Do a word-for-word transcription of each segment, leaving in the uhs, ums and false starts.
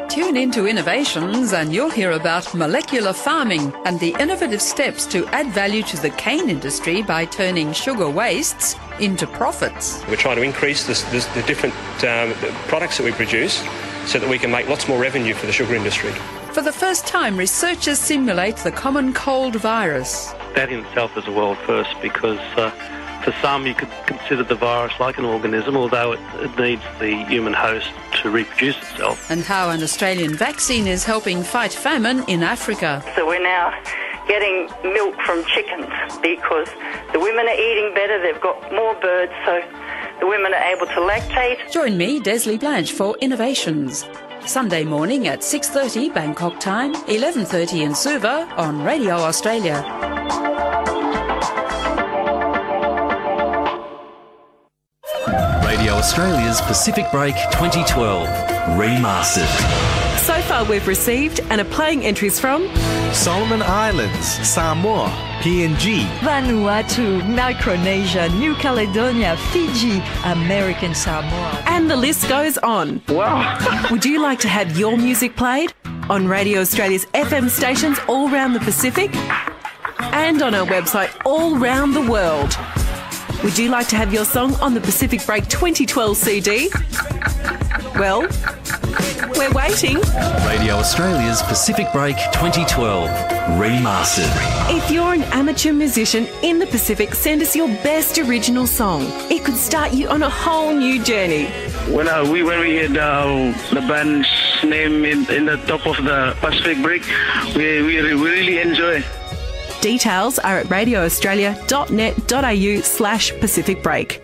Tune into Innovations and you'll hear about molecular farming and the innovative steps to add value to the cane industry by turning sugar wastes into profits. We're trying to increase this, this, the different um, products that we produce so that we can make lots more revenue for the sugar industry. For the first time, researchers simulate the common cold virus. That in itself is a world first because uh, for some you could consider the virus like an organism, although it, it needs the human host to reproduce itself. And how an Australian vaccine is helping fight famine in Africa. So we're now getting milk from chickens because the women are eating better, they've got more birds, so the women are able to lactate. Join me, Desley Blanch, for Innovations, Sunday morning at six thirty Bangkok time, eleven thirty in Suva on Radio Australia. Radio Australia's Pacific Break twenty twelve, remastered. So far, we've received and are playing entries from Solomon Islands, Samoa, P N G, Vanuatu, Micronesia, New Caledonia, Fiji, American Samoa. And the list goes on. Wow. Would you like to have your music played on Radio Australia's F M stations all around the Pacific and on our website all around the world? Would you like to have your song on the Pacific Break twenty twelve C D? Well, we're waiting. Radio Australia's Pacific Break twenty twelve, remastered. If you're an amateur musician in the Pacific, send us your best original song. It could start you on a whole new journey. When uh, we when we heard uh, the band's name in, in the top of the Pacific Break, we we, re- we really enjoy. Details are at radioaustralia.net.au slash Pacific Break.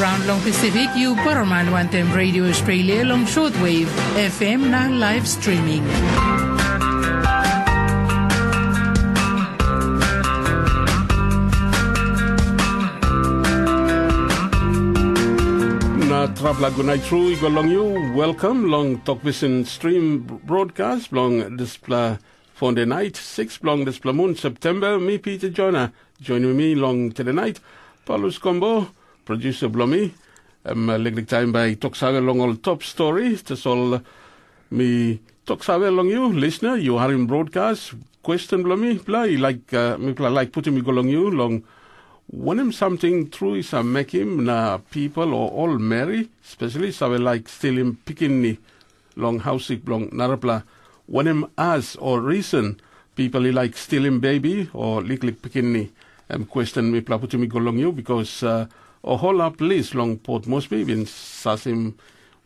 Raun long Pasifik, yu poroman wantaim Radio Australia long shortwave, F M na live streaming. Na trapela gutnait tru i go long yu. Welkam long Tok Pisin Stream Broadcast bilong dispela Fonde nait, six bilong dispela mun Septemba. Mi Pita Jona, joinim mi long tede nait, Paulus Kombo, producer bilong mi. Em liklik taim bai toksave long ol top stori. Tasol mi toksave long yu, listener, yu harim broadcast. Question bilong mi, pla i laik, uh, mipela laik putim i go long yu, long wanem samting tru i sa mekim na people o ol meri, especially save laik stilim pikinini long hausik bilong narapela. Wanem as o reason people i laik stilim bebi o liklik pikinini? Em question mipela putim i go long yu, because uh, a whole up list long Port Moresby bin sasim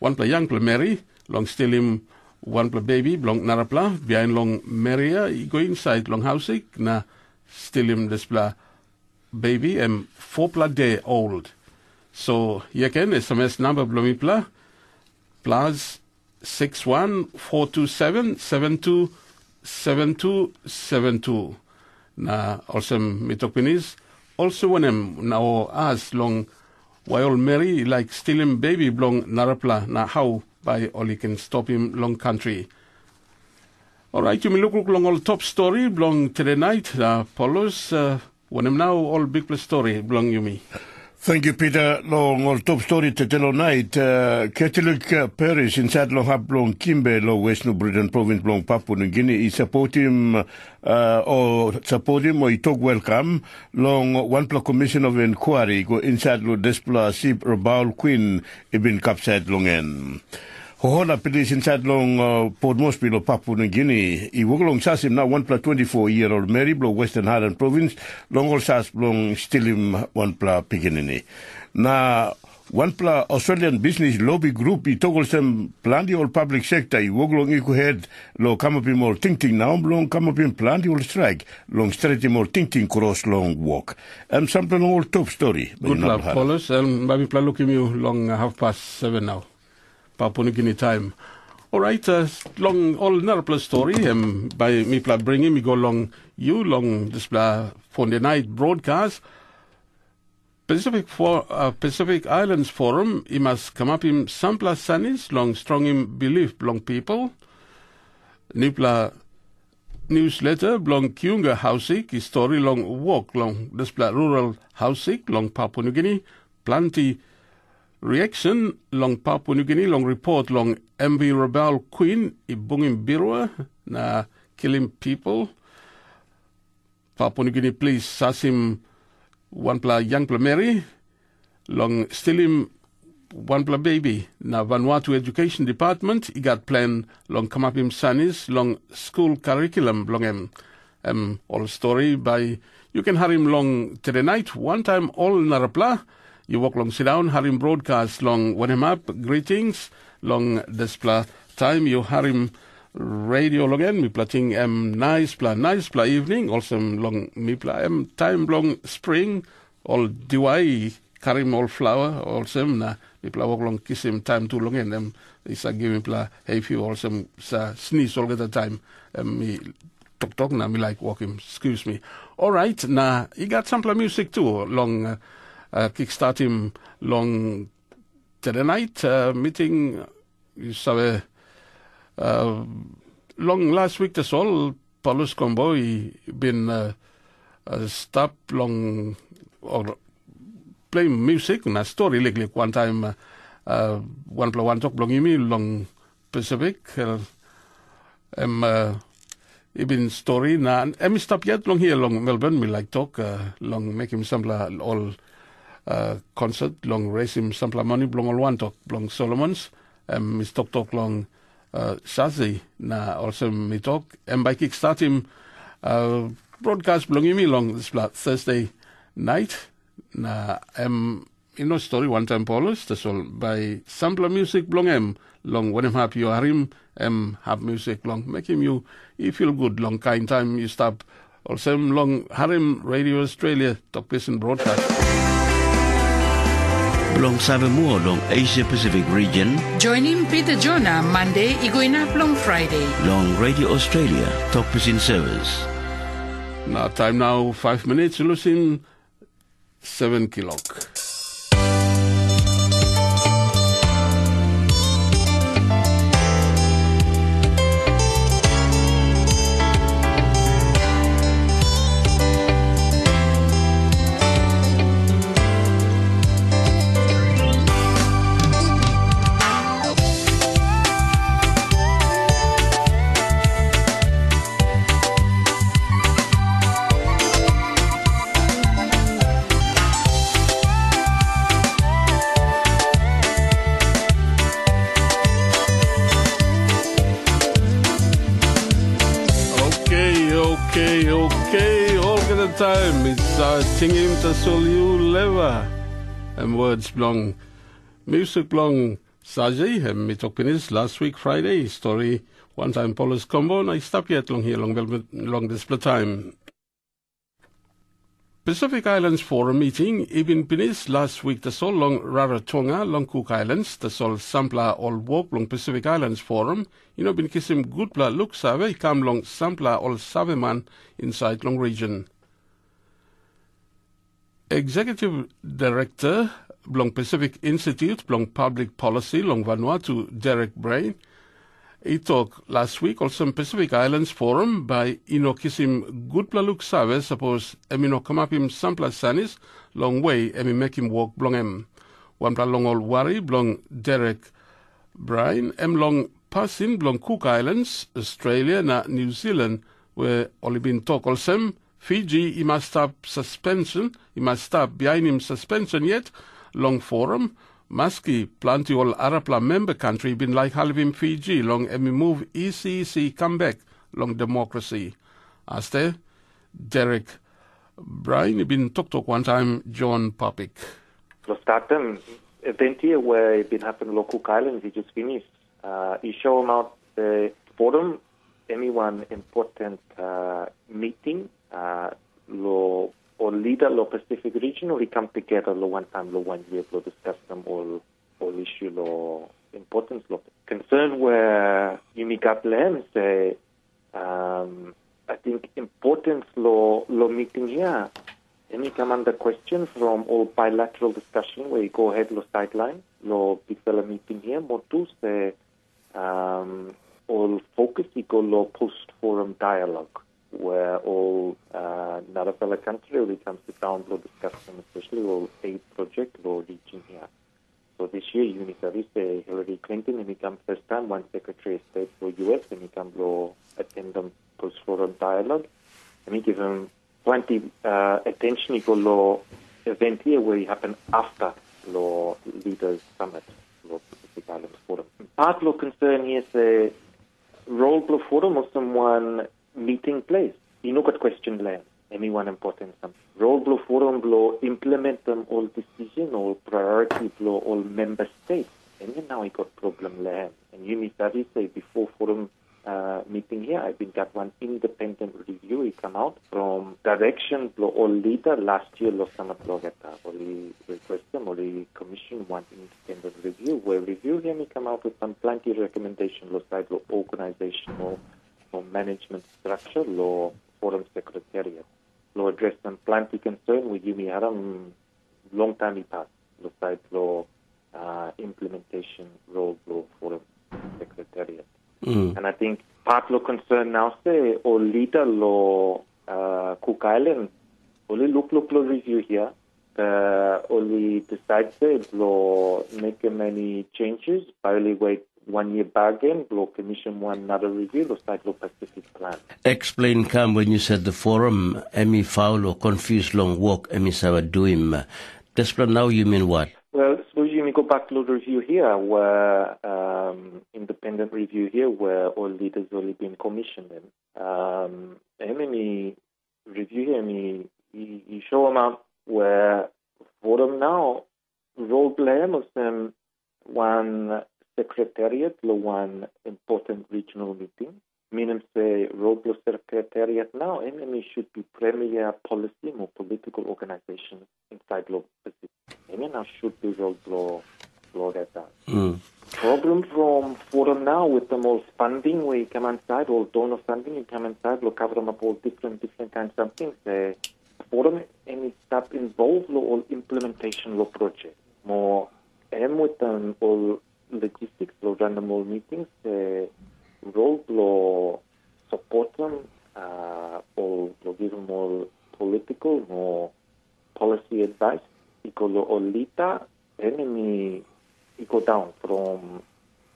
wanpela yangpela meri long stilim wanpela bebi bilong narapela bihain long meri i go insait long hausik na stilim dispela bebi em fopela de old. So yet again, S M S namba bilong mipela, plus six one four two seven seven two seven two seven two. Na olsem mi tok pinis, olsem wanem na o as long wai ol meri i laik stilim bebi bilong narapela, na hau bai ol i ken stopim long kantri? Orait, yumi lukluk long ol top stori bilong tede nait, na Paulus, uh, wanem nau ol bikpela stori bilong yumi? Thank you, Peter. Long ol top stori tete long nait, uh, Catholic uh, Parish inside long hap bilong Kimbe long West New Britain province bilong Papua New Guinea i supportim uh, o supportim o i tok welcome long wanpela commission of inquiry go inside long dispela sip Rabaul Queen i bin kapsait long en. Hohona pinis insait long uh, Port Moresby lo Papua New Guinea i wok long sasim na wanpela twenty-four year old meri bilong Western Highland Province long ol sas bilong stilim wanpela pikinini. Na wanpela Australian business lobby group i tok olsem planti ol public sector i wok long ikuhet lo kamapim ol tingting nau bilong kamapim planti ol strike long stretim ol tingting kros long wok. Em sampela long ol top story. Gutpela Paulus, em bai mipela lukim yu long uh, half past seven nau. Papua New Guinea time. Orait, uh, long ol narapela story, em bai mipela bringim i go long yu long dispela Fonday night broadcast. Pacific, for, uh, Pacific Islands Forum i mas kamapim sampela sanis long strongim bilip bilong people. Nipela newsletter bilong Kiunga Hausik i stori long wok long dispela rural hausik long Papua New Guinea, planti reaction long Papua New Guinea long report long M V Rebel Queen i bungim birua na kilim people. Papua New Guinea plis sasim wanpela yangpela meri long stilim wanpela bebi, na Vanuatu Education Department i gat plan long kamapim sanis long skul curriculum bilong em. Em ol stori bai yu ken harim long tede nait wantaim ol narapela. Yu wok long sindaun harim broadcast long wanemap greetings long dispela taim yu harim radio long en. Mipela ting em naispela naispela evening olsem long mipela em taim bilong spring, ol diwai i karim ol flawa olsem na mipela wok long kisim taim tu long en, em i sa givim mipela heifiu olsem sa snis olgeta taim em i toktok na mi laik wokim, excuse me. Orait, na i gat sampela musik tu long uh, uh, kickstartim long tede nait uh, meeting, yu save, uh, long last week tasol Paulus Kombo i bin uh, uh, stap long or play music na story liklik wantaim uh, uh, wanpela wantok bilong yumi long Pacific, uh, em uh, i bin story na em i stap yet long hia long Melbourne, mi laik tok uh, long mekim sampela ol uh, concert long resim sampela moni bilong ol wantok bilong Solomons. Em i toktok long uh, Sazi na olsem mi tok, em bai kikstartim uh, broadcast bilong yumi long dispela Thursday night. Na em i no stori wantaim Paulus, tasol bai sampela musik bilong em long wanem hap yu harim, em hap musik bilong mekim yu i fil gut long kain taim yu stap olsem long harim Radio Australia tok pisin broadcast. Bilong save moa long Asia Pacific region. Joinim Peter Jona Monday i go inap long Friday. Long Radio Australia tok pisin service. Na taim nau five minutes lusim seven kilok. Okay, okay, okay. Olgeta taim mi sa tingim tasol yu leva. Em words bilong music bilong Saji, em mi tok pinis last week Friday, story wantaim Paulus Kombo na i stap yet long hia long, long dispela taim. Pacific Islands Forum meeting i bin pinis last week tasol long Rarotonga long Cook Islands, tasol sampela ol wok long Pacific Islands Forum i no bin kisim gutpela luksave i kam long sampela ol saveman insait long region. Executive Director bilong Pacific Institute bilong Public Policy long Vanuatu, Derek Brain, i tok last week olsem Pacific Islands Forum bai i no kisim gutpela luksave sapos em i no kamapim sampela sanis long we em i mekim wok bilong em. Wanpela long ol wari bilong Derek Brain em long pasin bilong Cook Islands, Australia na New Zealand, where ol i bin tok olsem, Fiji i mas stap suspension, i mas stap bihainim suspension yet long forum, Maski planti ol arapela memba kantri i bin laik helpim Fiji long em i muv isi isi i kam bek long demokrasi. Aste, Derek Bryan i bin toktok wantaim John Papik. Lo statem, event ia we i bin happen lo Cook Island i just finish. Uh, i show out the forum, anyone important uh, meeting uh, lo or leader lo Pacific region, or i come together lo one time lo one year lo discuss them all all issue lo importance lo concern where yumi got land say um, I think importance lo lo meeting here. Any come under question from all bilateral discussion where you go ahead lo sideline lo big fella meeting here. More to say um, all focus you go lo post forum dialogue where all uh, another fella country will come sit down lo discuss them, especially all aid project lo region here. So this year, Unicef is uh, Hillary Clinton, and he come first time one Secretary of State for U S, and he come lo attend them post forum dialogue, and he give him plenty uh, attention. He go lo event here where he happen after lo leaders summit, lo Pacific Islands Forum. Part lo concern here say role blo forum or someone meeting place. You know, got question land. Anyone important something. Role blo forum blo implement them all decision or priority blo all member states. And then now he got problem land. And you may study say before forum uh, meeting here, I've been got one independent review. He come out from direction blo all leader last year lo summer blo geta. Or he request them or he commission one independent review. Where review him, he come out with some plenty recommendation lo side lo organizational or management structure lo forum secretariat. Lo address them plenty concern with yumi haram long time he passed. Lo side lo uh, implementation role lo forum secretariat. Mm. And I think part lo concern now say or leader lo uh, Cook Island only look look lo review here. Uh, only decide say lo make many changes. By only wait one year bargain lo commission one another review lo side lo Pacific plan. Explain kam when you said the forum em i faul o confuse long work em i save duim. Dispela nau you mean what? Well, suppose you go back to the review here, where um, independent review here, where all leaders only been commissioned. And um, em em i review here, em i, i, i show him up where forum now role blame of them one secretariat lo one important regional meeting. Meaning say role blo secretariat now, M M E should be premier policy mo political organization inside lo Pacific. M M E now should be role blo blo that. Mm. Problem from forum now with them all funding where you come inside, all donor funding, you come inside, lo cover them up all different different kinds of things. Uh, forum and it start involved lo all implementation lo project. More M with them all logistics lo run them all meetings. Uh, role blo support them uh, or lo give them all political or policy advice. Iko lo olita enemy iko down from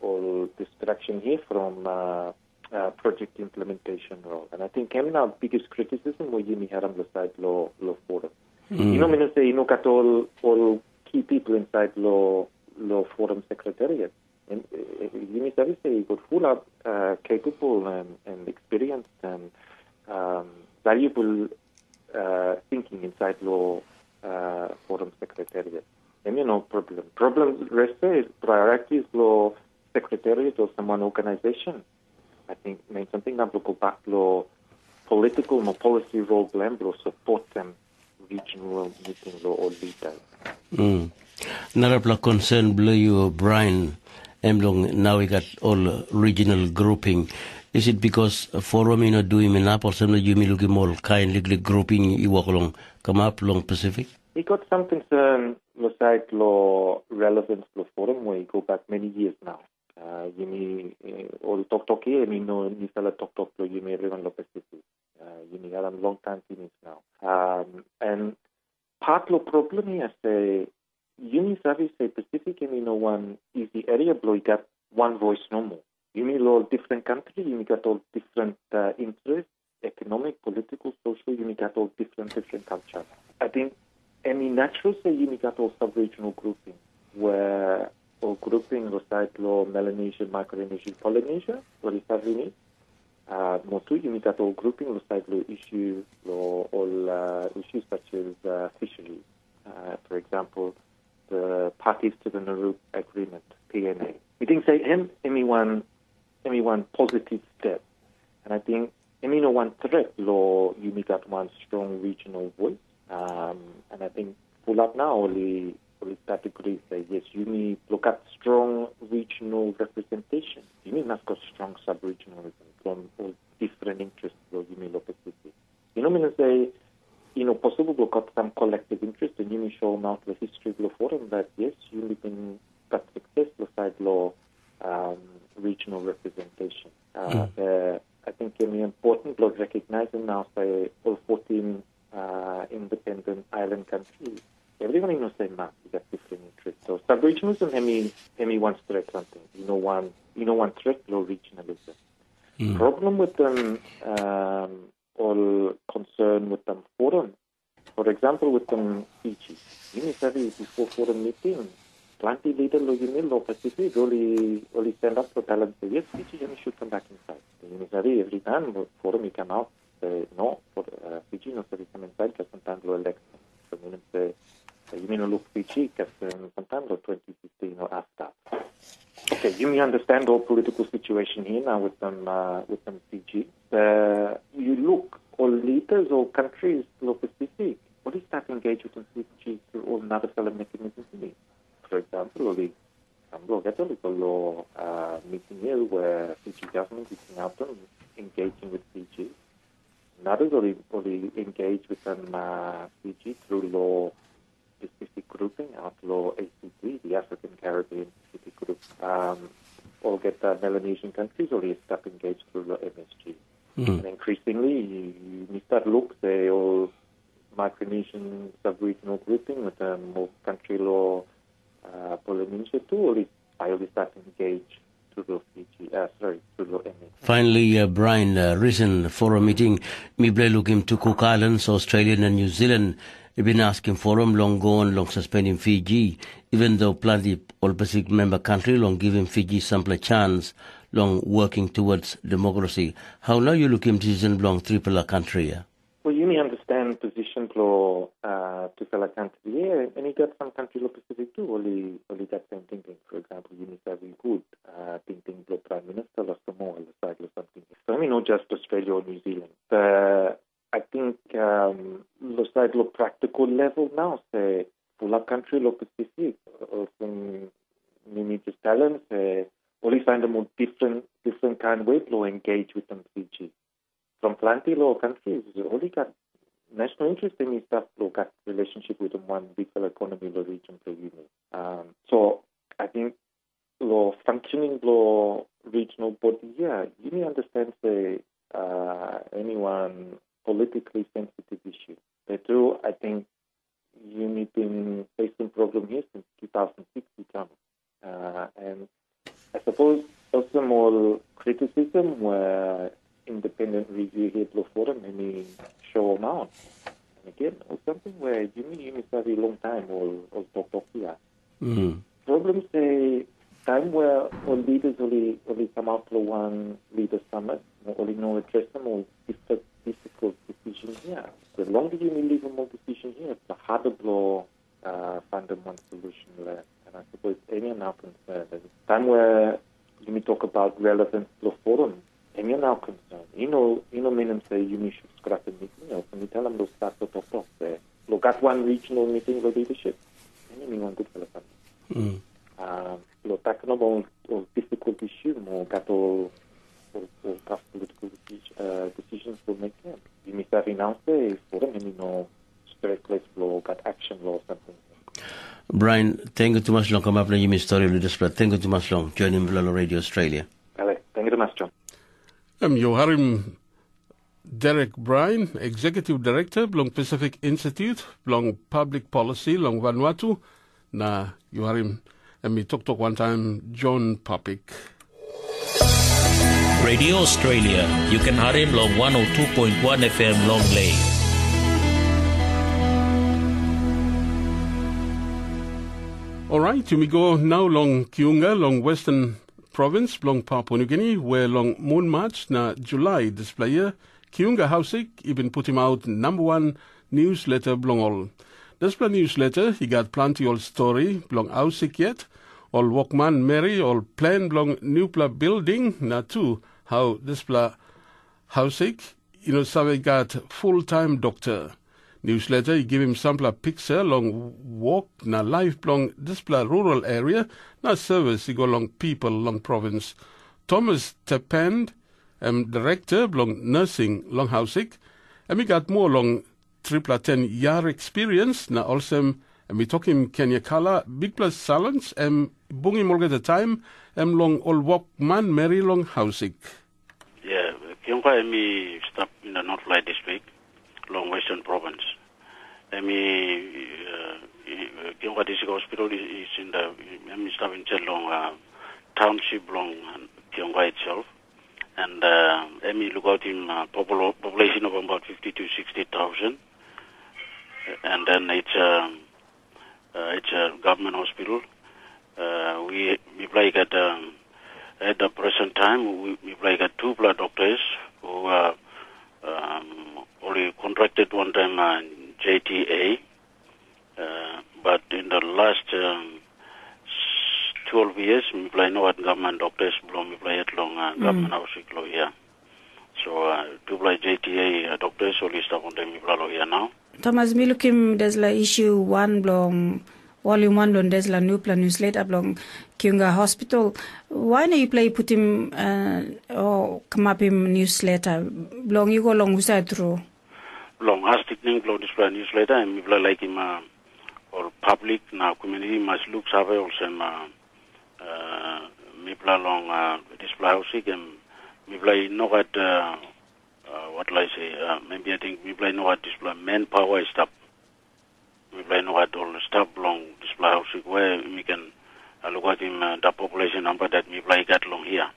all distraction here from uh, uh, project implementation role. And I think him now biggest criticism where you have on the side lo lo forum. Mm. You know, mean say you know got all all key people inside lo lo forum secretariat. And uh, you need to say you got full up uh, capable and, and experienced and um, valuable uh, thinking inside lo uh, forum secretariat. And you know problem. Problem rest is priorities lo secretariat or someone organization. I think main something that will go back lo political no policy role blame will support them regional meeting lo all leaders. Mm. Narapela concern bilong yu, Brian, em long nau i gat ol regional grouping. Is it because forum i no duim inap olsem na yumi lukim ol kain liklik grouping i wok long kamap long Pacific? I got some concern lo side lo relevance lo forum where you go back many years now. Uh, yumi uh, ol toktok here, mi no ni sala toktok lo yumi everyone lo Pacific. Uh, yumi alam long time finish now. Um, and part lo problem here say yumi sabi say Pacific and you know one easy area blo you got one voice no more. Yumi lo different country, yumi got all different uh, interests, economic, political, social, yumi got all different different culture. I think any natural say yumi got all sub-regional grouping. where ol grouping lo side lo Melanesian, Micronesian, Polynesia, ol i start ini. Uh, mo tu yumi gat ol grouping lo side lo issue lo ol uh, issues such as uh, fisheries. Uh, for example, the parties to the Nauru Agreement, P N A. Mi ting se em, em i wan, em i wan positive step. And I think em i no wan threat lo yumi gat wan strong regional voice. Um, and I think fulap now ol i, ol i start agree se yes, yumi lo gat strong regional representation. Yumi mas got strong sub-regionalism from all different interests lo yumi lo Pacific. You know, mi na se, you know, possible lo got some collective interest and yumi show out the history of the forum that yes, yumi been got success lo side lo um, regional representation. Uh, Mm. uh, I think it's important to recognize and now say all fourteen uh, independent island countries. Everyone knows they must have different interests. So sub-regionalism, hemi, hemi one threat something. You know one, you know one threat, lo regionalism. Mm. Problem with them, um, all concern with them forum. For example, with them Fiji. Yumi save before forum meeting, plenty leader lo yumi lo Pacific, ol i, ol i stand up for balance. Yes, Fiji, yumi should come back inside. Yumi save every time forum i come out, say, no, for uh, Fiji, no save come inside, because sometimes lo election. So meaning say, uh, yumi no look Fiji, because um, sometimes lo twenty fifteen or after. Okay, yumi understand all political situation here now with them, uh, with them Fiji. Uh, you look, all leaders, all countries, lo Pacific, ol i start engage with them Fiji through all another fellow mechanisms ini. For example, ol i, um, lo get a little law uh, meeting here where Fiji government is out them engaging with Fiji. Another ol i, ol i engage with them uh, Fiji through law Pacific grouping out lo A C P, the African Caribbean Pacific Group. Um, all get uh, Melanesian countries, ol i start engage through lo M S G. Mm. And increasingly, you, you start look, say, all Micronesian sub-regional grouping with um, more country law, uh, Polynesia too, ol i, ol i start engage through lo Fiji, uh, sorry, through lo M S G. Finally, uh, Brian, uh, recent forum meeting, mi ble lukim tu Cook Islands, Australia na New Zealand, i bin askim forum long go on long suspending Fiji, even though plenty all Pacific member country long giving Fiji sampla chance long working towards democracy. How now you lukim decision belong tripela country? Yeah? Well, you may understand position lo uh, tripela country. Yeah, and you got some country lo Pacific too. Only, only that same thinking. For example, you may have good uh, thinking lo Prime Minister lo Samoa lo side lo something. So I mean, not just Australia or New Zealand. The I think um, lo side lo practical level now, se pula country lo Pacific, olsem mi mi just tell them, se ol i find a more different, different kind way lo engage with them Fiji. From plenty lo countries, ol i got national interest in stuff lo got relationship with them one big economy lo region for you. Um, so I think lo functioning lo regional body here, you may understand say uh, anyone politically sensitive issue. They do, I think, you may been facing problem here since two thousand six we come. Uh, and I suppose also more criticism where independent review here lo forum, I mean, show them out. And again, or something where you may, you may study a long time or, or talk, talk here. Mm. Problem se taim where ol leaders ol i, ol i come out lo wan leader summit, ol i no address them ol difficult, difficult decision here. The longer you may leave them all decision here, the harder blo uh, find them one solution left. And I suppose any now concern. And time where you may talk about relevance lo forum, any now concern. You know, you know, meaning say you may should scrap a meeting or you tell them to start to talk, talk there. Look at one regional meeting lo leadership. Any mean one good fellow. Mm. Um, lo tak no mo o difficult issue mo gat o o, o tough political decision, uh, decisions to make. Yeah. You may have announced the forum and you know straight place lo gat action lo something. Brian, thank you too much long come up na yumi story lo dispela. Thank you too much long joining lo Radio Australia. Alex, thank you too much, John. Em yu harim Derek Bryan, Executive Director bilong Pacific Institute bilong Public Policy long Vanuatu, na yu harim em i toktok wantaim John Papik. Radio Australia, you can harim long one oh two point one F M long lei. Orait, yumi go nau long Kiunga long Western Province bilong Papua Nugini, where long mun March na Julai dispela year, Kiunga Hausik i bin putim out namba wan newsletter bilong ol. Dispela newsletter i gat planti ol stori bilong Hausik yet, ol wokman meri, ol plan bilong nupela building, na tu hau dispela Hausik i no save gat full-time doktor. Newsletter i givim sampela piksa long wok na laip bilong dispela rural area na service i go long people long provins. Thomas Tepend, em direkta bilong nursing long Hausik, em i gat moa long tripela ten yar experience na olsem em i tokim Kenya Kala, bikpela salens em bungim olgeta taim em long ol wokman meri long Hausik. Yeah, Kionka em i stap in the North Lai District, long Western Province. Em i, uh, i- Kionka District Hospital is, is in the, em i stap inside long uh, township long uh, Kionka itself. And uh, em i look out in uh, popul- population of about fifty to sixty thousand. And then it's um, uh, it's a government hospital. Uh, we we play at um, at the present time we, we play at two blood doctors who are um, only contracted one time uh, J T A. Uh, but in the last um, s- twelve years, we play no at government doctors, belong we play at long uh, government house lo here. So uh, two blood J T A uh, doctors only stop on them we play lo here now. Thomas, mi lukim dispela issue wan bilong volume wan bilong dispela nupela newsletter bilong Kiunga Hospital. Why na yupela i putim uh, o kamapim newsletter bilong i go long husat tru? Long as tikning bilong dispela newsletter, em mipela laikim uh, ol public na community mas luk save olsem uh, uh, mipela long uh, dispela hausik em mipela i no gat uh, uh, what will I say, uh, maybe I think mipela i no gat dispela manpower i stap. Mipela i no gat ol stap long dispela hausik where mi can uh, lukatim uh, the population number that mipela i gat long here.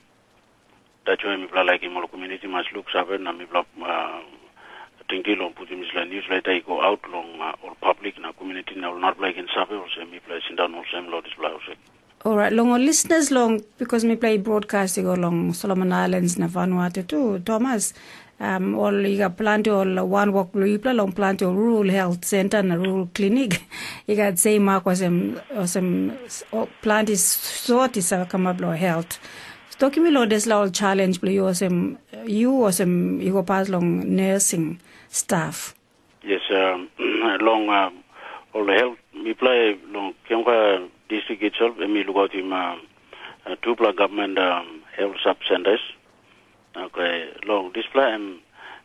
That's why mipela laikim ol community mas luk save na mipela uh, tingting long putim dispela newsletter i go out long uh, ol public na community na ol narapela i ken save olsem mipela i sindaun olsem long dispela hausik. Alright, long ol listeners long, because mipela i broadcast i go long Solomon Islands na Vanuatu tu, Thomas, um, ol i gat planti ol wanwok bilong yupela long planti ol rural health center na rural clinic. I gat sei mak olsem, olsem s- o- planti sot i save kamap long health. Tokim mi long dispela ol challenge bilong yu olsem, yu olsem i go pas long nursing staff. Yes, um, long uh, ol health, mipela long Kionka district itself, em i lukautim uh, uh, tupela government um, health sub centers. Okay, long dispela em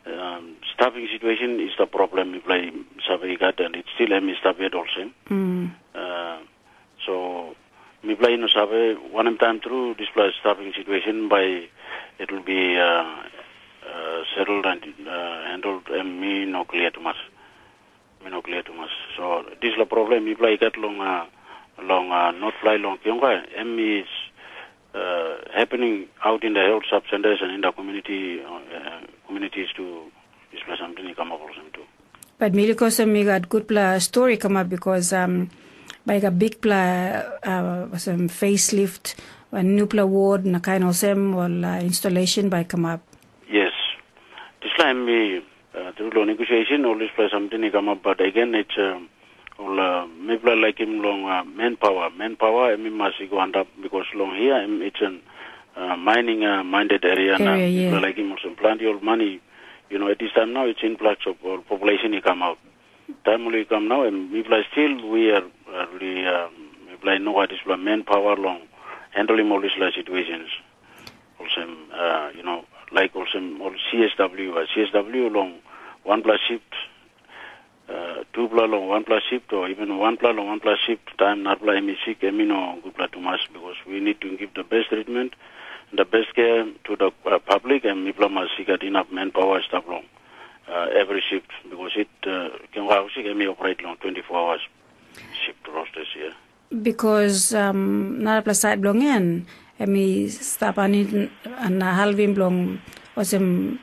um, staffing situation is the problem mipela i save i gat and it's still em i stap yet olsem. Mm. Uh, so mipela i no save wanem taim tru dispela staffing situation bai it will be uh, uh, settled and uh, handled em mi no clear tumas. Mi no clear tumas. So dispela problem mipela i gat long uh, long uh, not fly long Kionka, em is uh, happening out in the health sub centers and in the community uh, communities to dispela something i come up olsem too. But mi lukim olsem i gat gutpela stori kamap because um, bai i gat bikpela uh, olsem facelift, uh, nupela ward na kain olsem ol uh, installation bai kamap. Yes. Dispela em mi uh, through long negotiation all dispela something i kamap but again it's um, ol uh, mipela laikim long uh, manpower. Manpower em i mas i go antap because long here em it's an uh, mining uh, minded area na Area, yeah. Mipela laikim olsem planti ol money. You know, at this time now it's influx of ol population i come out. Taim ol i kam nau em mipela still we are uh, really uh, mipela i no gat dispela manpower long handling all dispela situations. Olsem uh, you know, like olsem ol C S W, uh, C S W long wanpela shift, uh, tupela long wanpela shift o even wanpela long wanpela shift taim narapela em i sik em i no gutpela tumas because we need to give the best treatment and the best care to the uh, public and mipela mas i gat enough manpower stap long uh, every shift because it uh, Kionka Hausik em i operate long twenty-four hours shift rosters here. Because um, narapela side bilong en em i stap anin na halvim bilong olsem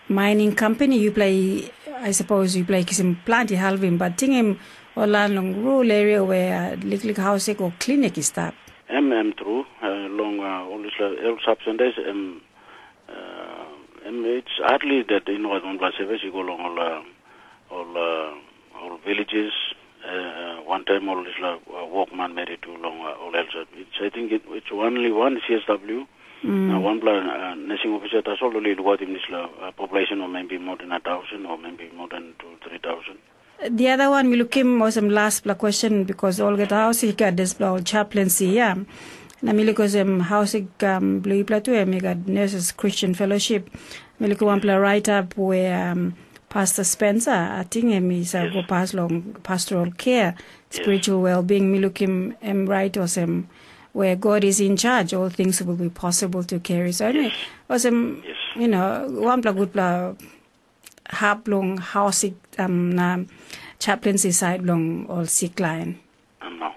mining company yupela i, I suppose yupela i kisim planti halvim, but tingim O lan long rural area where liklik hausik o klinik i stap. Em em tru, uh, long uh, ol dispela el sub centers em uh, em it's hardly that you know one plus service you go long all uh, all uh, all villages uh, one time all dispela uh, workman married to long uh, all else. It's I think it, it's only one C S W. Mm. Now one plan uh, nursing officer that's all only what in this uh, population or maybe more than a thousand or maybe more than two three thousand. The other one, mi lukim olsem lastpela question because olgeta haus i gat dispela ol chaplaincy, ya. Na mi lukim olsem haus i kam bilong yupela tu, em i gat Nurses Christian Fellowship. Mi lukim wanpela write-up we um, Pastor Spencer, I think em i sa go pas long pastoral care, spiritual well-being. Mi lukim em right olsem where God is in charge, all things will be possible to carry. So anyway, olsem, you know, wanpela gutpela hap long hausik um, na chaplaincy side long ol sick line. No.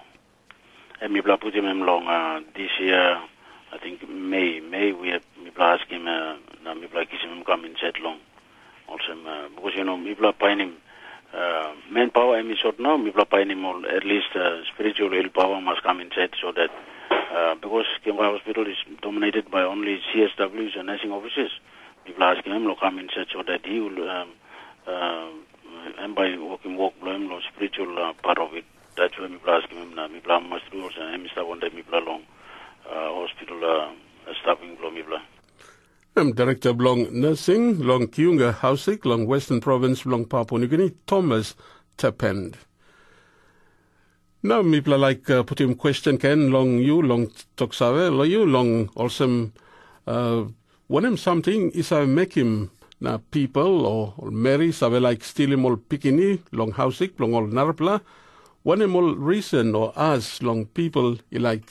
Em mipela putim em long uh, this year, I think May, May we have, mipela askim uh, na mipela kisim em kam inside long. Olsem, uh, because you know, mipela painim uh, main power em is short now, mipela painim all at least uh, spiritual heal power must come inside so that uh, because Kimba Hospital is dominated by only C S Ws and nursing officers. Mipela askim em lo kam inside so that he will um, uh, em by working work bilong em lo spiritual uh, part of it. That's why mipela askim em na mipela mas tru olsem em i stap wantaim mipela long uh, hospital uh, staffing bilong mipela. Em direkta bilong nursing long Kiunga Hausik long Western Province bilong Papua Nugini, Thomas Tepend. Na mipela laik uh, putim question ken long yu long toksave long yu long olsem uh, wanem samting i save mekim na people o meri save laik stilim ol pikinini long hausik bilong ol narapela? Wanem ol risen o as long people i laik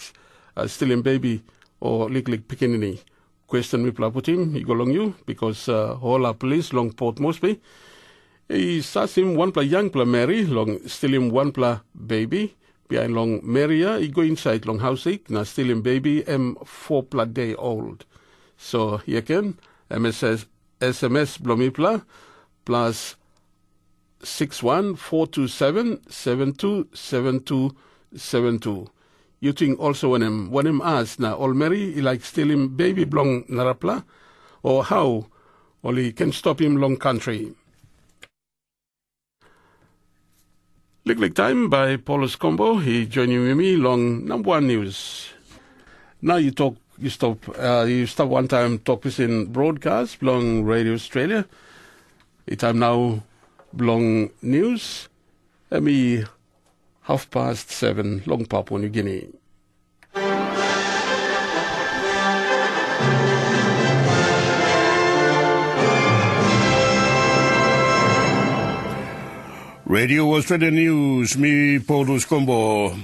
uh, stilim bebi o liklik pikinini? Question mipela putim i go long yu, because uh, hola plis long Port Moresby i sasim wanpela yangpela meri long stilim wanpela bebi. Bihain long meri ya i go insait long hausik na stilim bebi em fopela de old. So ia ken, M S S, S M S bilong mipela, plus six one four two seven seven two seven two seven two. Yu ting olsem wanem, wanem as na ol meri i laik stilim bebi bilong narapela, o hau ol i ken stopim long kantri? Liklik taim bai Paulus Kombo i joinim yumi long namba wan nius. Na yu tok, yu stop, uh, yu stap wantaim tok pisin broadcast bilong Radio Australia. I taim nau bilong nius, em i half past seven long Papua New Guinea. Radio Australia News, mi Paulus Kombo.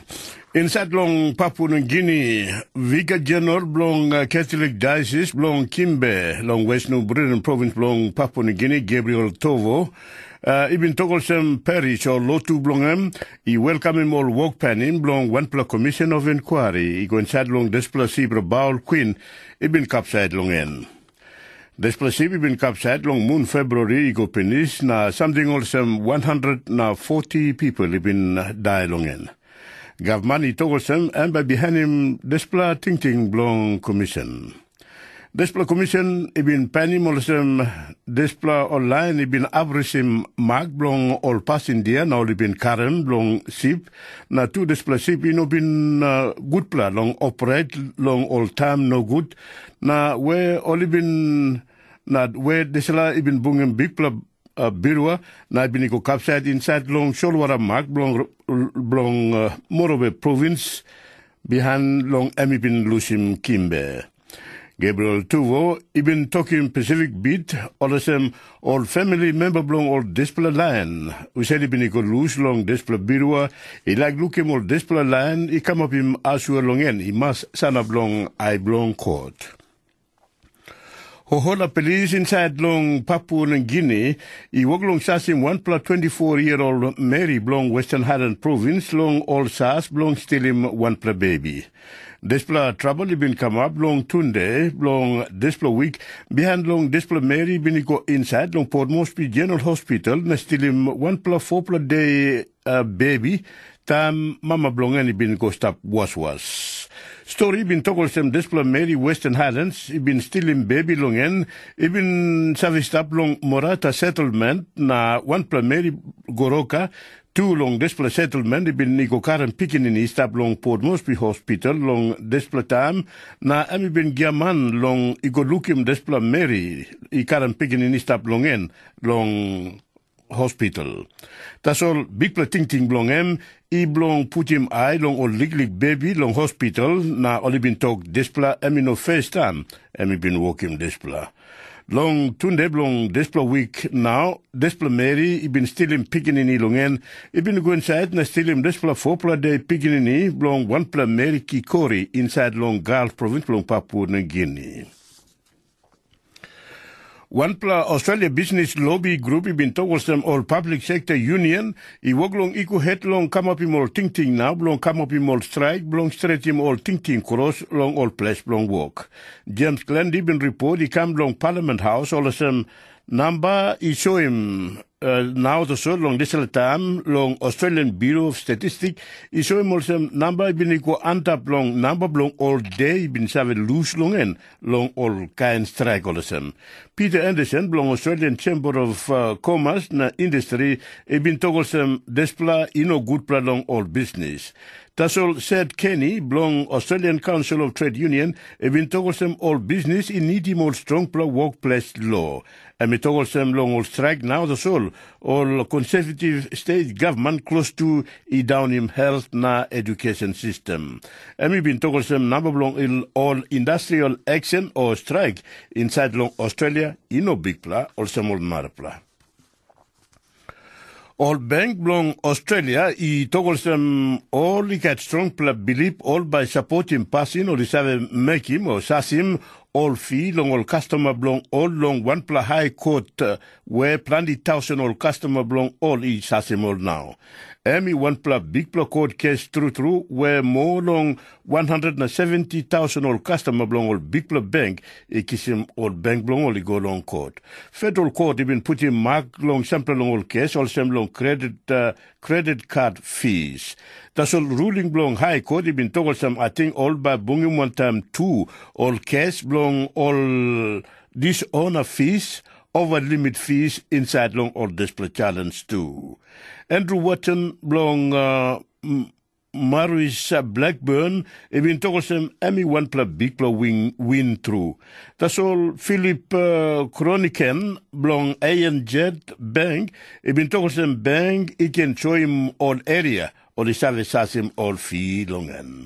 Inside long Papua New Guinea, Vicar General bilong uh, Catholic Diocese bilong Kimbe long West New Britain Province bilong Papua New Guinea, Gabriel Tovo, uh, i bin tok olsem peris o lotu bilong em i welkamim ol wok panim bilong wanpela Commission of Inquiry i go insait long dispela sip Rabaul Queen i bin kapsait long en. Dispela sip i bin kapsait long mun Februari i go pinis, na samting olsem wan handret na foti pipel i bin dai long en. Gavman i tok olsem em bai bihainim dispela tingting bilong komisen. Dispela komisen i bin panim olsem dispela ol lain i bin abrisim mak bilong ol pasindia na ol i bin karim bilong sip, na tu dispela sip i no bin uh, gutpela long operate long ol taim nogut, na we ol i bin na we dispela i bin bungim bikpela uh, birua, na i bin i go kapsait insait long solwara mak bilong, bilong uh, Morobe provins, bihain long em i bin lusim Kimbe. Gabriel Tuvo i bin tokim Pacific Beat, olsem ol famili memba bilong ol dispela lain, husat i bin i go lus long dispela birua, i laik lukim ol dispela lain i kamapim asua long en i mas sanap long ai bilong kot. Hohola polis insait long Papua Nugini i wok long sasim wanpela twenty-four year old meri bilong Western Highland Province long ol sas bilong stilim wanpela bebi. Dispela trabel i bin kamap long tunde bilong dispela wik, bihain long dispela meri i bin i go insait long Port Moresby General Hospital na stilim wanpela fopela de uh, bebi, taim mama bilong en i bin go stap waswas. Stori i bin tok olsem dispela meri Western Highlands i bin stilim bebi long en, i bin save stap long Morata Settlement, na wanpela meri Goroka tu long dispela settlement i bin i go karim pikinini i stap long Port Moresby Hospital long dispela taim, na em i bin giaman long i go lukim dispela meri i karim pikinini i stap long en long hospital. Tasol bikpela tingting bilong em i bilong putim ai long ol liklik bebi long hospital, na ol i bin tok dispela em i no first time em i bin wokim dispela. Long tunde bilong dispela wik nau, dispela meri i bin stilim pikinini long en, i bin go insait na stilim dispela fopela de pikinini bilong wanpela meri kikori insait long Gulf provins bilong Papua Nugini. Wanpela Australia Business Lobby Group i bin tok olsem ol Public Sector Union i wok long i go het long kamapim ol tingting nau bilong kamapim ol straik bilong stretim ol tingting kros long ol ples bilong wok. James Glendy bin ripot i kam long Parliament Haus olsem namba i soim uh, nau tasol long dispela taim long Australian Bureau of Statistics i soim olsem namba i bin i go antap long namba bilong ol de i bin save lus long en long ol kain straik olsem. Peter Anderson bilong Australian Chamber of uh, Commerce na Industry i bin tok olsem dispela i no gutpela long ol bisnis. Tasol Seth Kenny bilong Australian Council of Trade Union i bin tok olsem ol bisnis i nidim ol strongpela wokples lo. Em i tok olsem long ol straik nau tasol ol conservative state gavman klostu i daunim health na education system. Em i bin tok olsem namba bilong ol industrial action o straik insait long Australia i no bikpela olsem ol narapela. Ol bank bilong Australia i tok olsem ol i gat strongpela bilip ol bai sapotim pasin ol i save mekim o sasim ol fi long ol kastoma bilong ol long wanpela hai kot, we planti tausen ol kastoma bilong ol i sasim ol nau. Em i wanpela bikpela kot kes trutru we moa long wan handret na seventi tausen ol kastoma bilong ol bikpela bank i kisim ol bank bilong ol i go long kot. Federal Court i bin putim mak long sampela long ol kes olsem long credit uh, credit card fees. Tasol ruling bilong High Court i bin tok olsem ating ol bai bungim wantaim tu ol kes bilong ol dishonor fees, over limit fees inside long ol dispela challenge tu. Andrew Watson bilong uh, Maris Blackburn i bin tok olsem em i wanpela bikpela win tru. Tasol Philip Kroniken bilong A N Z Bank i bin tok olsem bank i ken soim ol eria ol i save sasim ol fi long en.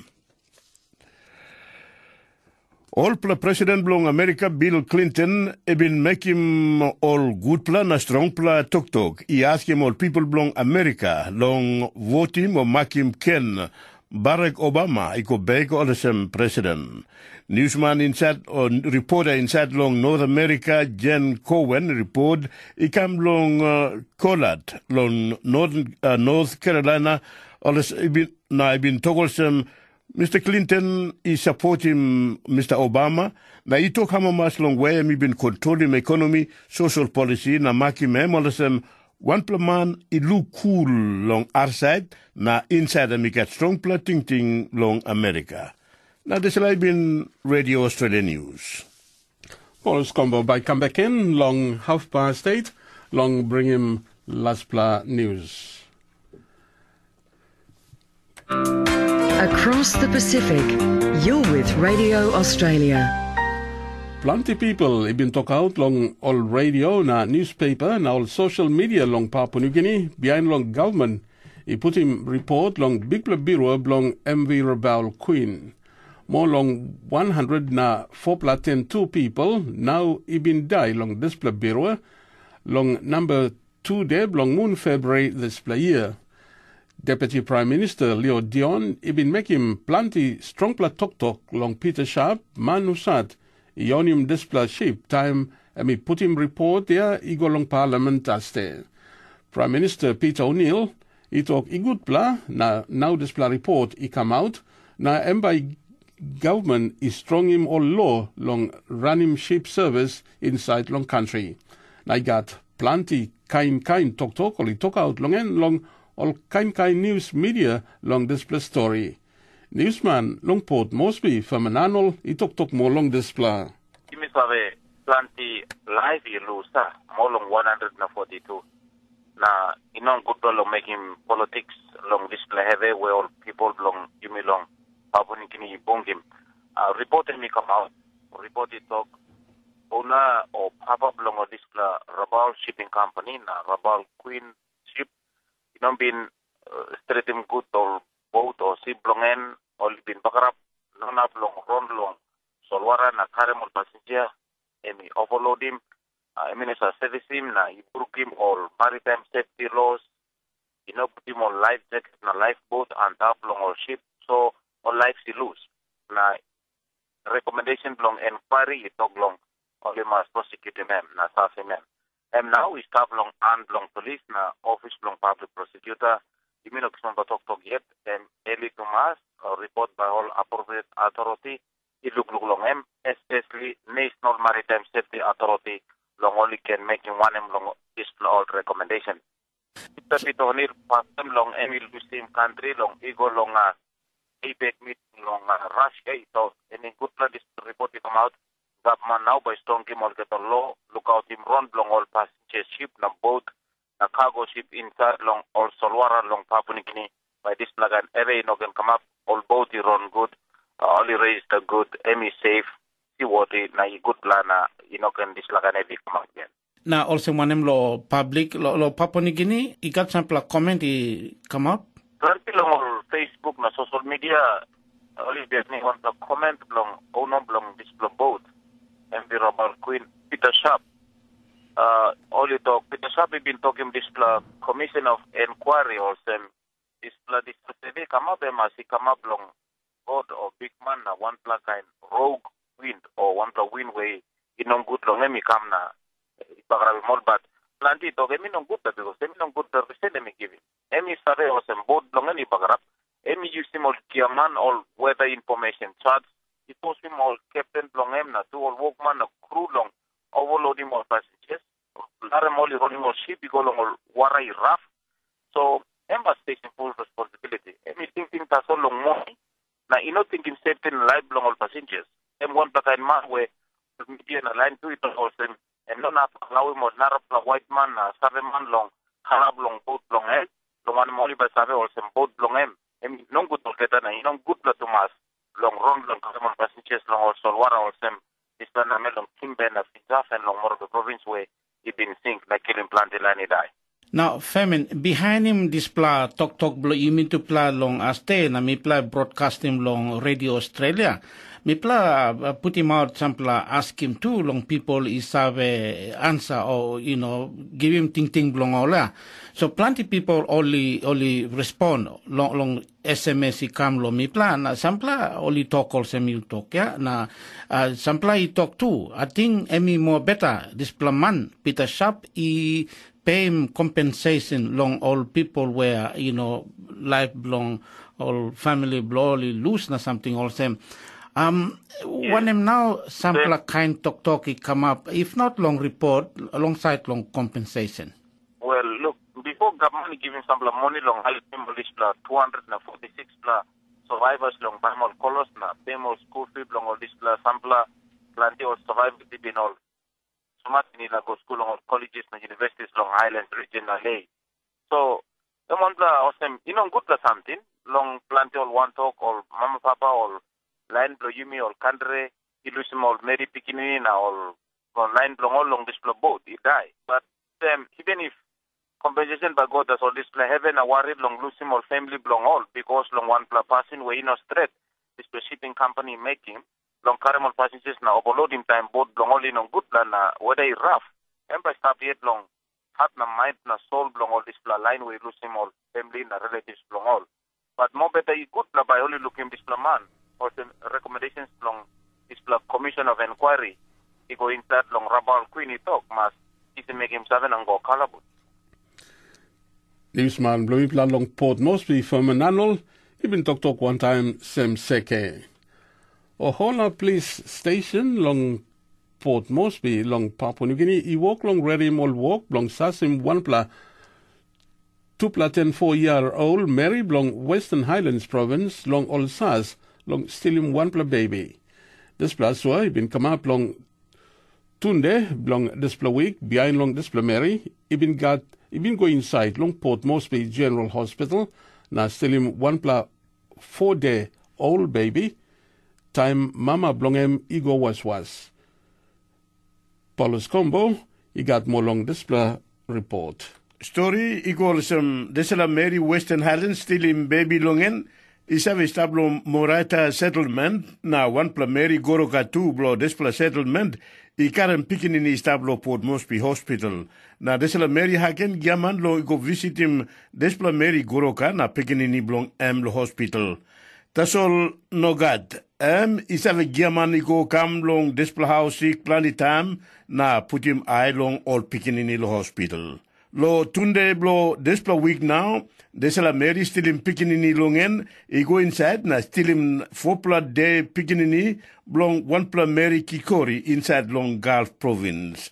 Olpela president bilong Amerika, Bill Clinton, i bin mekim ol gutpela na strongpela toktok i askim ol pipel bilong Amerika long votim o makim ken Barack Obama i go bek olsem president. Niusman insait o ripota insait long North Amerika, Jen Cowan, ripot i kam long uh, Kolat long North, uh, North Carolina, oles, i bin, na i bin tok olsem, Mr Clinton i sapotim Mr Obama, na i tok amamas long we em i bin kontrolim ekonomi, sosial polisi na makim em olsem wanpela man i luk kul long ausait na insait em i gat strongpela tingting long Amerika. Na dispela i bin Radio Australia News. Paul Skombo bai kam bek in long halfpast eight long bringim lastpela news. Across the Pacific, you're with Radio Australia. Planti pipel i bin tokaut long ol radio na newspaper na ol social media long Papua New Guinea bihain long gavman i putim ripot long bikpela birua bilong M V Rabaul Queen. Moa long wan handret na fopela ten tu pipel nau i bin dai long dispela birua long namba tu de bilong mun Februari dispela yia. Deputi Pram Minista Leo Dion i bin mekim planti strongpela toktok long Pita Sharp, man husat i onim dispela sip taim em i putim ripot ya i go long palament aste. Pram Minista Pita O'Nil i tok i gutpela na nau dispela ripot i kamaut, na em bai gavman i strongim ol lo long ranim sip servis insait long kantri. Na i gat planti kain kain toktok ol i tokaut long en long ol kain kain nius media long dispela stori. Niusman long Port Moresby, Ferman Arnold, i toktok moa long dispela. Yumi save, planti laip i lus, a, moa long wan handret na foti tu. Na i no gutpela long mekim politiks long dispela hevi we ol pipel bilong yumi long Papua Nugini i bungim. A, ripot em i kamap, ripot i tok, ona o papa bilong ol dispela Rabaul Shipping Company na Rabaul Queen Ship i no bin, eh, stretim gut ol bot o sip bilong en, ol i bin bagarap, no inap long ron long solwara na karim ol pasinja, em i overloadim, ah, em i no sa servisim na i brukim ol maritime safety laws, i no putim ol life jacket na lifeboat antap long ol sip, so ol lives i lus. Na recommendation bilong inquiry i tok long ol i mas prosecutim em na sasim em. Em nau i stap long han bilong polis na ofis bilong public prosecutor. Yumi no kisim toktok yet, em eli tumas, o report by ol appropriate authority i lukluk long em, especially National Maritime Safety Authority, long ol i ken mekim wanem long dispela ol recommendation. Mister Peter O'Neill pastaim long em i lusim kantri long i go long, ah, APEC meeting long, ah, Russia i tok, em i gutpela dispela report i kamap, gavman nau bai strongim olgeta lo, lukautim ron bilong ol pasinja sip na bot na cargo sip insait long ol solwara long Papua Nugini, bai dispela kain hevi i no ken kamap, ol bot i ron gut, ah, ol i rejista gut, em i safe, seaworthy, na i gutpela na i no ken dispela kain hevi i kamap gen. Na olsem wanem lo public, lo, lo Papua Nugini, i gat sampela comment i kamap? Planti long ol Facebook na social media, ol i bihainim wanpela comment bilong owner bilong dispela boat, M V Rabaul Queen, Peter Sharp. Uh, ol i tok, Peter Sharp i bin tokim dispela Commission of Inquiry olsem, dispela dispela hevi i kamap, em as i kamap long God o bikman na wanpela kain rogue wind o wanpela win we i no gut long em i kam na i bagarapim ol, bat planti i tok em i no gutpela, bikos em i no gutpela risen em i givim. Em i save olsem bot bilong en i bagarap, em i yusim ol giaman, ol weather information charts, i fosim ol kepten bilong em na tu ol wokman na kru long overloadim ol passengers, larim ol i rolim ol sip i go long ol wara i raf. So em mas facing full responsibility. Em i tingting tasol long moni, na i no tingim safety na laip bilong ol passengers. Em wanpela kain man we media na lain tu i tok olsem, em no inap alauim ol narapela waitman na saveman long kalap long bot bilong en, long wanem ol i bai save olsem bot bilong em, em i nogut olgeta na i no gutpela tumas long ron bilong karim ol passengers long ol solwara olsem dispela namel long Kimbe na Finjaf en long Morobe provins we i bin sink na kilim planti lain i dai. Na Femin, bihainim dispela toktok bilong yumi tupela long aste na mipela broadcastim long Radio Australia, mipela uh, putim out sampela askim tu long people i save ansa o you know, givim tingting bilong ol ya. So planti people ol i, ol i respond long, long S M S i kam long mipela, na sampela ol i tok olsem yu tok, ya, na uh, sampela i tok tu, ating em i moa beta, dispela man, Peter Sharp, i peim compensation long ol people where, you know, life bilong ol family bilong ol i lus na something olsem. Um, yeah. Wanem nau sampela kain toktok i kamap, if not long report, alongside long compensation? Well, look, before government giving sampela money long helpim ol dispela two hundred na forty six pla survivors long baim ol kolos na pem ol school fee bilong ol dispela sampela planti ol survivors i bin ol smart ni la go school long ol colleges na universities long island region na lei. So, em wanpela olsem, i no gutpela samting long planti ol wantok ol mama papa ol lain bilong yumi ol kandre i lusim ol meri pikinini na ol, ol lain bilong ol long dispela bot i dai. But um, even if compensation by God as ol dispela heaven na wari long lusim ol family bilong ol, because long wanpela pasin we i no stret dispela shipping company i mekim long karim ol passengers na overloading time bot bilong ol i no gutpela na weda i raf, em bai stap yet long hat na mind na soul bilong ol dispela lain we i lusim ol family na relatives bilong ol. But mobeta i gutpela bai ol i lukim dispela man, olsem recommendations bilong dispela Commission of Inquiry i go insait long Rabaul Kuin i tok, mas kisim mekim save na go kalabus. Niusman bilong mipela long Port Moresby, Ferman Nanol, i bin toktok wantaim sem seke. Ohola Polis Station long Port Moresby long Papua Nugini i wok long redim ol wok bilong sasim wanpela tupela ten four year old meri bilong Western Highlands Provins long ol sas long stilim wanpela bebi. Dispela asua i bin kamap long tunde bilong dispela wik. Bihain long dispela meri i bin gat i bin go insait long Port Moresby General Hospital na stilim wanpela four day old baby, taim mama bilong em i go waswas. Paulus Kombo i gat moa long dispela ripot. Stori i go olsem, dispela meri Western Highlands stilim bebi long en i save stap long Moraita Settlement, na wanpela meri Goroka tu bilong dispela settlement i karim pikinini i stap long Port Moresby Hospital. Na dispela meri Hagen giaman long i go visitim dispela meri Goroka na pikinini bilong em long hospital. Tasol nogat, em i save giaman i go kam long dispela haus sik planti taim na putim ai long ol pikinini long hospital. Lo tunde bilong dispela wik nau, dispela meri stilim pikinini long en, i go insait na stilim fopela de pikinini bilong wanpela meri Kikori insait long Gulf Provins.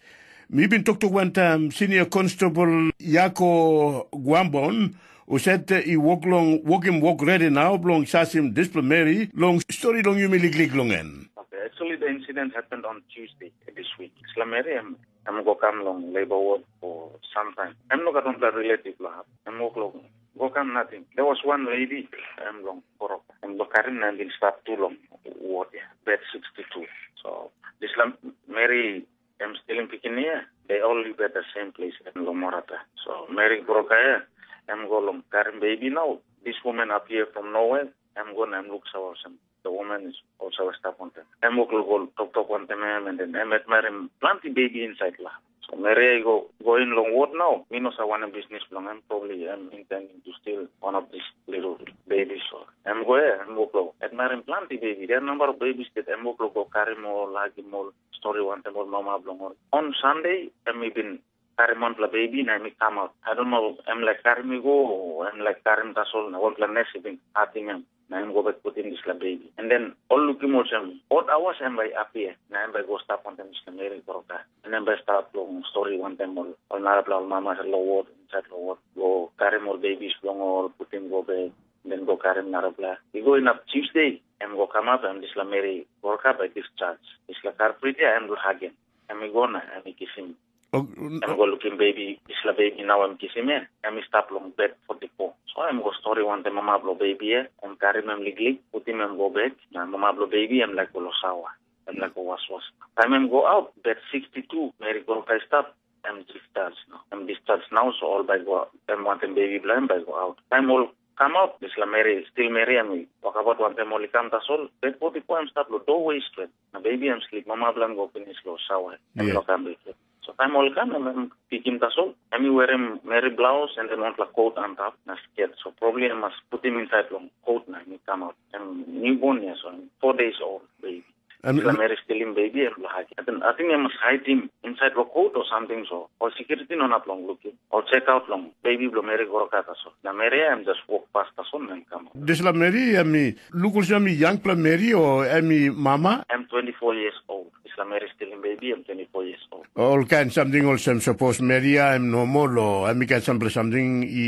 Mi bin toktok wantaim Senior Constable Yako Guambon, husat i wok long wokim wok redi nau bilong sasim dispela meri long stori long yumi liklik long en. Okay, actually the incident happened on Tuesday this week. Isla Mary em em go kam long labor ward for some time. Em no gat wanpela relative lah. Em wok long go kam nating. There was one lady em long Borok. Em go karim na em bin stap tu long ward ya. Bed sixty-two. So this la Mary em stilim pikinini ya. They all live at the same place in Lomorata. So Mary Borok ya em go long karim baby now. This woman appear from nowhere. Em go na em luk sawa olsem. The woman is also a stap wantaim. Em wok long go toktok wantaim em, and then em admirim planti baby insait lah. So Mary i go go in long ward nau. Mi no sa wanem bisnis bilong em, probably em intending to steal one of this little baby. So em go ya, em wok long admirim planti baby. There are number of babies that em wok long go karim ol, hagim ol, stori wantaim ol mama bilong ol. On Sunday, em i bin karim wanpela baby na em i kam out. I don't know, em laik karim i go, o em laik karim tasol na wanpela nes i bin hatim em. Na em go bek putim dispela baby. And then ol lukim olsem, odd hours em bai appear, na em bai go stap wantaim dispela Mary Goroka. And em bai stap long stori wantaim ol, ol narapela ol mama lo ward, insait lo ward. Go karim ol babies bilong ol, putim go bek, then go karim narapela. I go inap Tuesday, em go kamap, em dispela Mary Goroka bai discharge. Dispela culprit ya, em go hagen. Em i go na, em i kisim. Em go lukim baby, dispela baby nau em kisim ya. Em i stap long bed forty-four. So em go stori wantaim mama bilong baby ya. Em karim em liklik, putim em go bek. Na mama bilong baby em laik go lo sawa. Em laik go waswas. Taim em go aut, bed sixty-two, Mary Goroka i stap, em discharge nau. Em discharge nau, so ol bai go, em wantaim baby bilong em bai go aut. Taim ol kam aut, dispela Mary, stil Mary em i wokabaut wantaim ol i kam tasol, bed forty-four em stap lo doorway stret. Na baby em slip, mama bilong em go pinis lo sawa. Em no kam bek yet. So taim ol kam, em, em pikim tasol, em i werim Mary blouse and then wanpela coat antap na sket. So probably em mas putim insait long coat na em i kam aut. Em newborn ya, so em four days old baby. Em, dispela Mary stilim baby, em lo hagi. I think, I think em mas haitim insait lo coat o samting so. O security no inap long lukim. O check out long baby bilong Mary Goroka tasol. Na Mary em just wok pas tasol na em kam aut. Dispela Mary em i luk olsem em i yangpela Mary o em i mama? Em twenty-four years old. Dispela Mary stilim baby, em twenty-four years old. Ol kain samting olsem, sapos Mary ya em nomo lo, em i gat sampela samting i,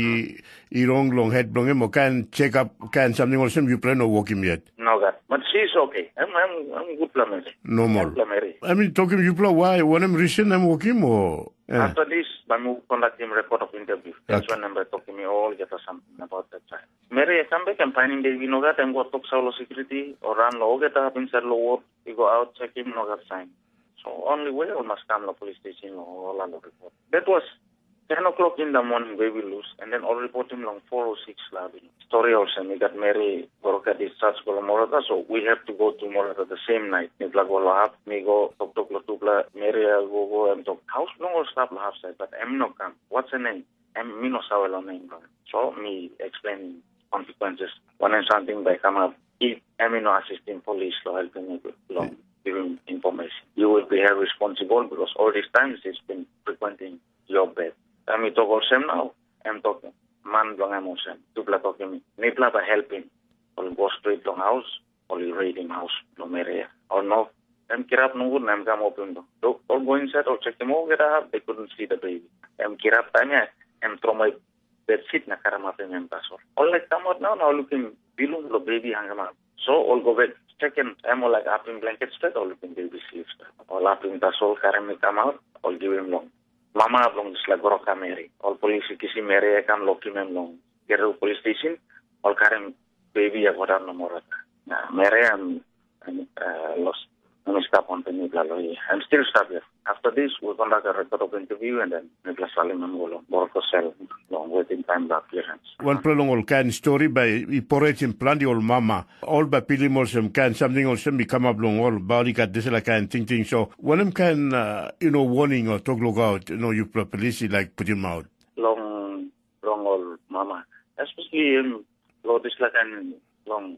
i rong long het bilong em, o kain check up, kain samting olsem, yupela no wokim yet? Nogat. But she is okay. Em, em, em gutpela Mary. Nomo. Gutpela Mary. Em i tokim yupela wai, wanem reason em wokim o? Eh. After this, bai mi conductim record of interview. That's when em bai tokim mi olgeta samting about that time. Mary i kam bek, em painim baby nogat, em go toksaut lo security, o ran lo olgeta hap insait lo ward, i go aut, chekim, nogat sain. So only way ol mas kam lo police station lo ol alo report. That was ten o'clock in the morning, baby lose, and then ol reportim long four o six la bin. Stori olsem, i gat Mary Goroka discharge go lo Morata, so we have to go to Morata the same night. Mipela go lo hap, mi go toktok lo tupela, Mary ya go go, em tok, haus bilong ol stap lo hapsait, but em i no kam. What's her name? Em mi no save long nem bilong em. So mi explain consequences. Wanem samting bai kamap if em i no asistim polis lo helpim mi long givim information. You will be held responsible because all these times he's been frequenting your bed. Taim mi tok olsem nau, em tok man bilong em olsem, tupela tokim mi, mipela bai helpim. Ol go stret long haus, ol i redim haus bilong meri ya. Ol no, em kirap nogut na em kam opim dua. Ol go insait, ol sekim olgeta hap, they couldn't see the baby. Em kirap taim ya, em tromoi bedsheet na karamapim em tasol. Ol laik kamap nau na ol lukim bilung bilong baby hangamap. So ol go bek, sekim em ol laik apim blanket stret, ol lukim baby sleep stret. Ol apim tasol, karim i kamap, ol givim long mama bilong dispela groka meri. Ol polis i kisim meri ya kam lokim em long Gerou Police Station, ol karim baby ya go daun na morata. Na meri em, em uh, los. Em i stap wantaim mipela long hia. Em stil stap ya. After this, we conduct a record of interview and then mipela salim em go long Boroko sel long waiting time the appearance. Wanpela long ol kain stori bai i poretim planti ol mama. Ol bai pilim olsem kain samting olsem i kamap long ol, bai ol i gat dispela kain tingting. So wanem kain uh, you know, warning o tok lukaut, you know, yupela polis i laik putim aut? Long long ol mama, especially em lo dispela kain long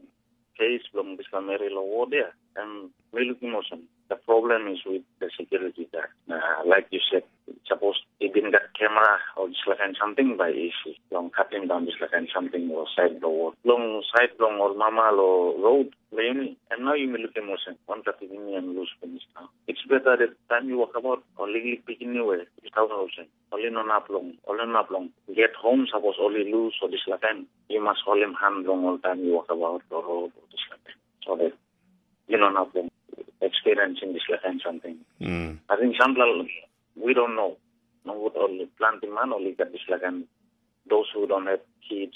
case bilong dispela meri lo wod ya, em mi lukim olsem, the problem is with the security guard. Na like you said, suppose i bin gat camera o dispela kain something by easy long cutting down dispela kain something lo side lo wod. Long side long ol mama lo road, lo yumi, em now yumi lukim olsem, one thirty million lose finish now. It's better that time you walk about or liklik pikinini we, it's out olsem. Ol i no inap long, ol i no inap long get home, sapos ol i lus o dispela kain, yu mas holim han long ol taim yu wokabaut long rot o dispela kain, so that yu no inap long experiencing dispela kain samting. Mm. I think sampela, we don't know. Nogut ol planti man ol i gat dispela kain, those who don't have kids,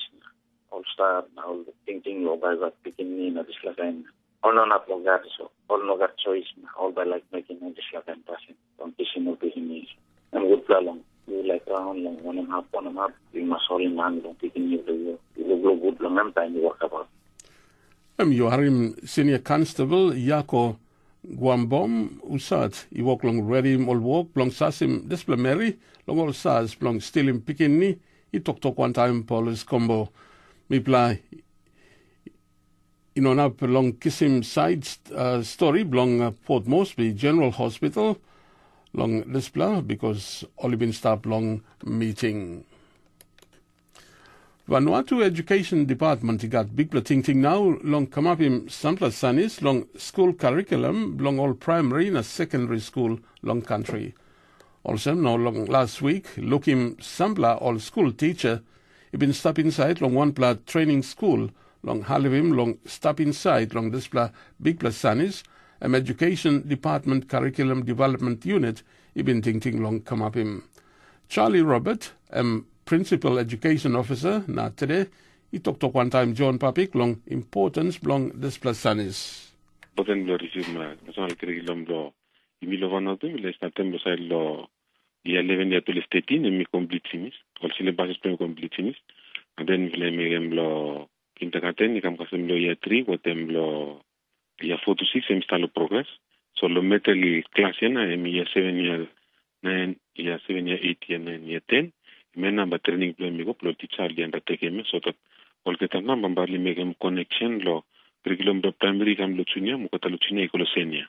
ol stap na ol tingting long bai gat pikinini na dispela kain. Ol no inap long gat, so ol no gat choice na ol bai laik mekim ol dispela kain pasin long kisim ol pikinini. Em gutpela long yu laik raun long wanem hap wanem hap, yu mas holim han long pikinini bilong yu. Yu lukluk gut long em taim yu wokabaut. Em yu harim Senior Constable Yako Guambom, husat i wok long redim ol wok bilong sasim dispela meri long ol sas bilong stilim pikinini, i toktok wantaim polis kombo. Mipela i no inap long kisim sait uh, stori bilong uh, Port Moresby General Hospital long dispela, bikos ol i bin stap long miting. Vanuatu Education Department i gat bikpela tingting nau long kamapim sampela sanis long skul curriculum bilong ol primary na secondary skul long kantri. Olsem na long las wik, lukim sampela ol skul tisa i bin stap insait long wanpela training skul long helpim long stap insait long dispela bikpela sanis, em Education Department Curriculum Development Unit i bin tingting long kamapim. Charlie Robert, em Principal Education Officer, na today i toktok wantaim John Papik long importance bilong dispela sanis. Important bilong receivim national curriculum bilong yumi long Vanuatu, bilong i stap tem long sait long year eleven, year twelve, thirteen, em i complete finish. Ol syllabus bilong em i complete finish. And then bilong em mekim long kindergarten i kam kasem long year three, watem long year four to six em i start long progress. So long middle class ya na em year seven, year nine, year seven, year eight, year nine, year ten. Em ya namba training bilong em i go, bilong teacher ol i undertakim em, so that olgeta namba bai ol i mekim connection long curriculum bilong primary i kam long junior, mo olgeta long junior i go long senior.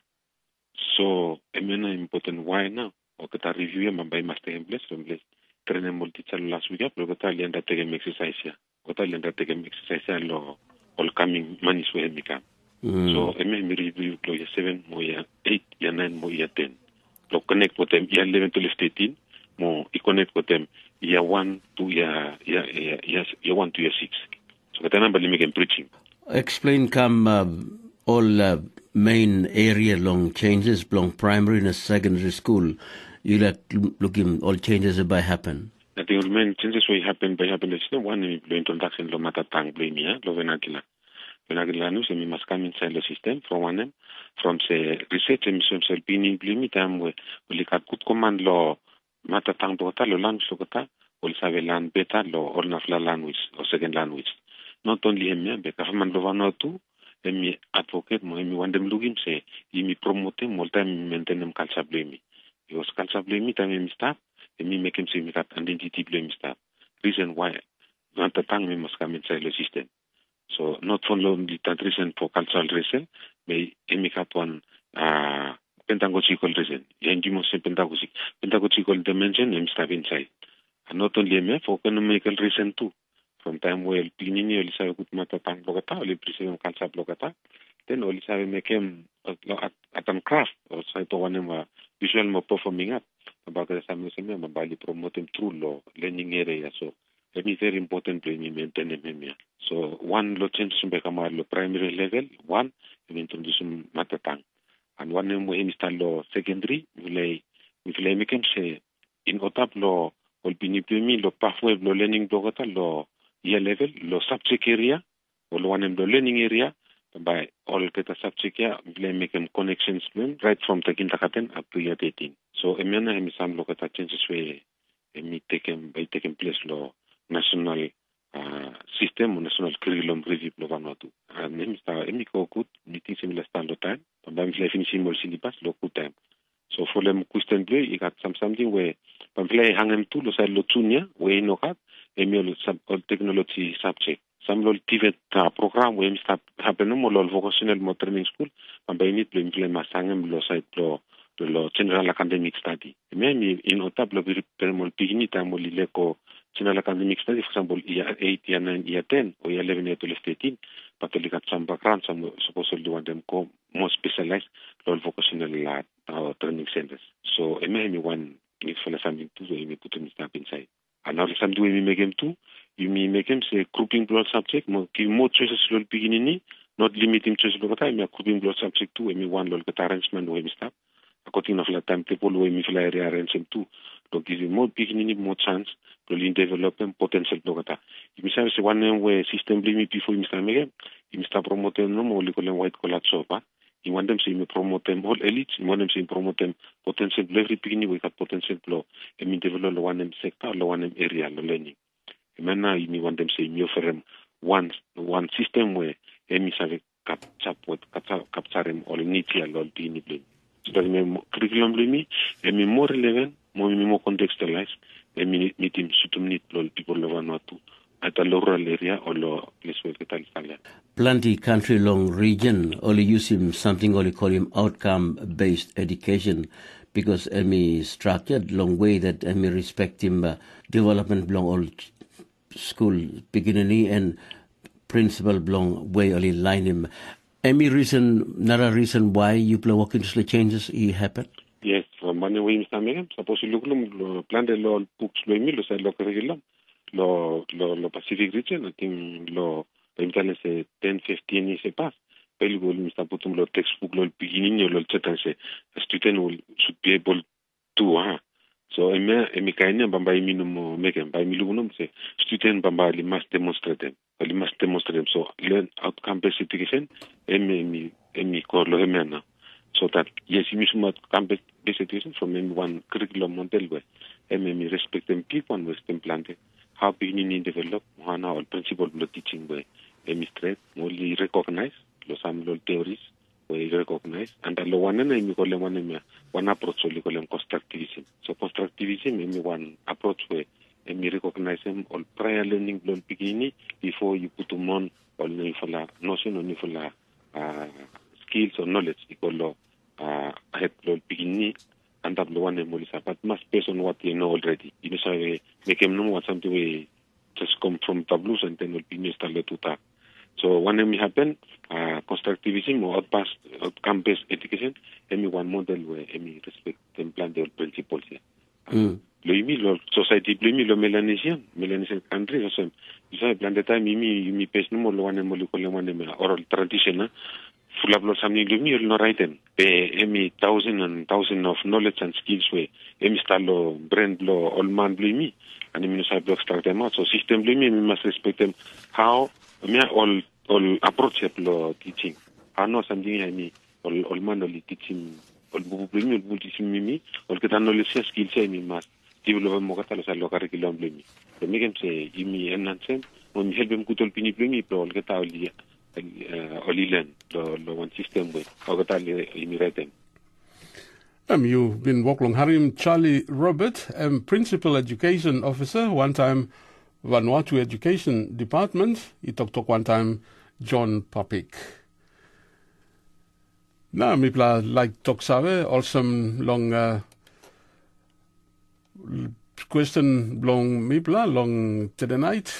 So em ya na important why na olgeta review ya bai i mas tekim ples long ples trenem ol tisa long las wik ya, bilong olgeta ol i undertakim exercise ya. Olgeta ol i undertakim exercise ya long ol coming months we em i kam. Mm. So em ya em i review bilong year seven mo year eight, year nine mo year ten. Long connect watem year eleven, twelve, thirteen, mo i connect watem year one to year, year, year, year, year one to year six. So kata namba li mekim preaching. Explain kam uh, ol uh, main area long changes bilong primary na secondary school. You like lukim all changes that by happen. I think all main changes will happen by happen is one in introduction lo mata tang blame ya, lo venagila. Venagila news mi mas kam inside lo system from one em, from se research em so self in blame time we will cut good command lo mata tang dokta lo language dokta, ol save lan beta lo ol nafla language o second language. Not only em ya, be gavman lo Vanuatu, em i advocate mo em i wantem lukim se yumi promotem oltaim yumi mentenem culture bilong yumi. Because culture bilong yumi taim yumi stap, em i mekim se yumi gat identity bilong yumi stap. Reason why mata tang mi mas kam inside lo system. So not only that reason for cultural reason, be em i gat one uh, pedagogical reason. Yang di mo se pedagogic, pedagogical dimension em stap inside. And not only em, eh, for economical reason too. From time where pikinini oli save gut mata tang blokata, oli preserve culture blokata, then oli save mekem at, at, at an craft, or save to wanem uh, visual mo performing art. Ba kata same same ma bali promote em through lo learning area. So, em i very important to em i maintain em ya. So, one lo changes be kamar lo primary level, one, em introduce mata tang. And one em we em start lo secondary, mifle mifle mekem se in otap lo ol pinipimi lo pathway lo learning blokata lo year level, lo subject area, ol wanem lo learning area, by olgeta subject ya, mifle mekem connections bilong em, right from the kindergarten up to year thirteen. So, em ya na em i sam loketa changes we em i tekem, by tekem place lo national uh, system o national curriculum review lo Vanuatu. And em i sta, em i go good, meeting similar stand lo time, by mifle finishing ol syllabus lo good time. So, for them question bilong i gat some something we, by mifle hangem tu lo side lo junior, we i no gat, em i ol, sub, ol technology subject. Sam lo TVET uh, program we em stap happen mo lo vocational mo training school, pamba init lo implement masangem lo side lo lo general academic study. Em em in otap lo biri permol pigini tam oli leko general academic study, for example, year eight, year nine, year ten, or year eleven, year twelve, thirteen, but oli gat some background, some supposedly want them go more specialized lo vocational uh, training centers. So em em one in for something to so em put them step inside. Another samting we mi mekim tu, yumi mekim se grouping bilong subject, mo givim more choices long pikinini, not limiting choice long time, ya grouping bilong subject tu, em i wan long olgeta arrangement we mi stap. According na fla time table we mi fla area arrange tu, long givim more pikinini more chance, long in develop em potential bilong kata. Yumi save se wanem we system bilong mi before yumi stap mekim, yumi stap promote em nomo, oli kolem white collar job, ah. I wantem se yumi promotem ol elites, i wantem se yumi promotem potential bilong every pikinini we i gat potential bilong em i develop long wanem sekta, long wanem area, long learning. Em na yumi wantem se yumi oferem one, one system we em i save kap, support, kap, kapsarim ol needs ya long pikinini bilong. So that em curriculum bilong mi, em i more relevant, mo mi more contextualized, em i mitim sutum need bilong people long Vanuatu. At a rural area o lo ples we keta i stap ya. Planti country long region oli yusim something oli kolim outcome based education because em i structured long way that em i respectim uh, development bilong ol school pikinini and principle bilong way oli lainim. Em i reason, nara reason why yupela working dispela changes i happen? Yes, from mane we im stap mekim, sapos i lukluk plante lo books lo mi lo side lo curriculum, lo, lo, lo Pacific region, I think lo, lo Italy se ten, fifteen years e pas, pe lukluk mi stap putum lo textbook lo pikinini lo chetan se, a student will, should be able to, ha. So, em ya, em i kain ya, bambai mi no mo mekim, bai mi lukluk se, student bambai li mas demonstrate em. Ol i mas demonstrate. So, learn outcome based education, em em i, em i kor lo em ya na. So that, yes, yumi sum outcome based education from em wan curriculum model we em em i respect em big one, respect em plante. How pikinini develop, hana ol principle lo teaching we em i straight, ol i recognize lo sam lo theories we i recognize. And lo wan na em i kolem wan em ya, wan approach ol i kolem constructivism. So constructivism em i wan approach we em i recognize em ol prior learning bilong pikinini before you put them on ol nifala notion o nifala uh, skills o knowledge i go lo uh, head bilong pikinini antap lo wanem ol i sapat mas based on what you know already. You know, so make him know what something we just come from tablus and then will be missed a lot of that. So when we happen, uh, constructivism or outpass, outcome-based education, any one model where any respect them plan their principles here. Mm. Lo imi lo society blo imi lo Melanesian, Melanesian country, so you say plan the time imi imi pes no more lo one mo lo one oral tradition, eh? Fulap lo something lo imi no right then. Pe emi thousand and thousand of knowledge and skills we emi start lo brain lo all man lo imi, and emi no side block start them out. So system lo imi, emi must respect them. How emi all all approach lo teaching. How no something emi all all man only teaching all bubu lo imi, all bubu teaching imi, all kita knowledge ya skills ya emi must develop mo kata lo sa lo curriculum lo imi. So make them say imi enhance them, mo mi help them kutol pini lo imi, all kita all uh, oli len lo, lo wan system we olgeta li imi raitim. Em yu bin wok long harim Charlie Robert, em Principal Education Officer, wantaim Vanuatu Education Department, i toktok wantaim John Papik. Na mipela laik tok save, olsem long uh, question bilong mipela long tedenait,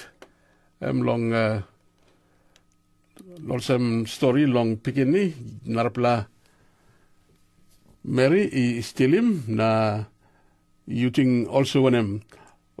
em long uh, olsem stori long pikinini, narapela Meri i stilim, na yu ting olsem wanem?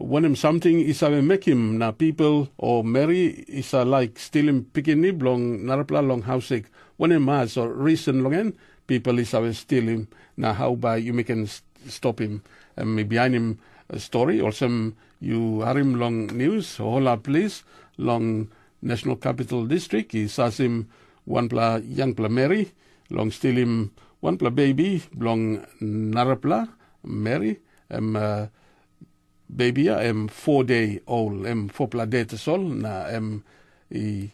Wanem samting i save mekim na pipel o meri i sa laik stilim pikinini bilong narapela long hausik? Wanem mas o risen long en pipel i save stilim, na hau bai yumi ken stopim? Em i bihainim stori olsem yu harim long nius, hola plis, long National Capital District i sasim wanpela yangpela meri long stilim wanpela bebi bilong narapela meri, em uh, bebi ya em four day old, em fourpela de tasol, na em i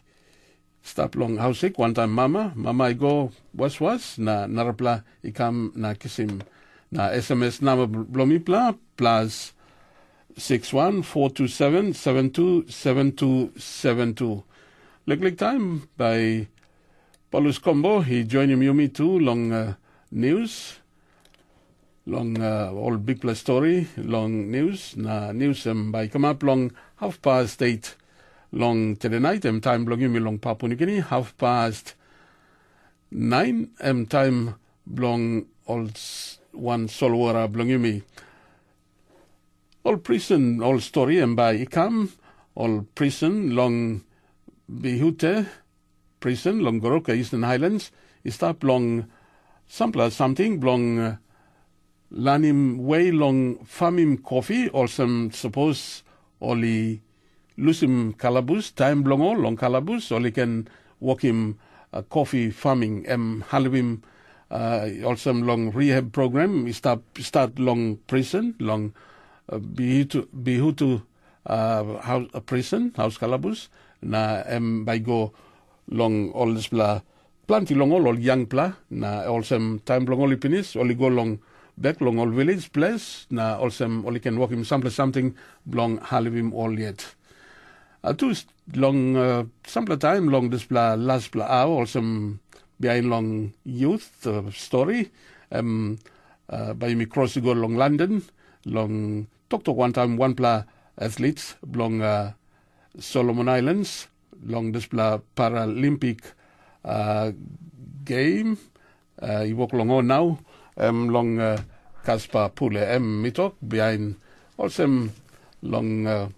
stap long hausik wantaim mama. Mama i go waswas, na narapela i kam na kisim. Na S M S namba bilong mipela, plus six one four two seven seven two seven two seven two. Liklik taim bai Paulus Kombo i joinim yumi tu long uh, nius, long uh, ol bikpela stori long nius, na nius em bai i kamap long half past eight long tedenait, em taim bilong yumi long Papua Nugini, half past nine em taim bilong ol s- wan solwara bilong yumi. Ol prison, ol stori em bai i kam, ol prison long Bihute, prison long Goroka Eastern Highlands, i stap long sampela samting bilong uh, lanim we long famim kofi, olsem sapos ol i lusim kalabus, taim bilong ol long kalabus, ol i ken wokim uh, kofi farming, em halivim uh, olsem long rehab program i stap start long prison, long uh, Bihutu, Bihutu uh, house, uh, prison, house kalabus, na em bai go long ol dispela planti long ol, ol yangpela, na olsem taim bilong ol i pinis, ol i go long bek long ol village ples, na olsem ol i ken wokim sampela samting bilong halivim ol yet. Atus long uh, sampela taim long dispela laspela aua, olsem bihain long youth uh, story, em uh, bai mi kros i go long London, long toktok wantaim wanpela atlet bilong uh, Solomon Islands, long dispela Paralympic uh, game uh, i wok long o nau, em long uh, Kaspa Pule, em mi tok bihain olsem long uh,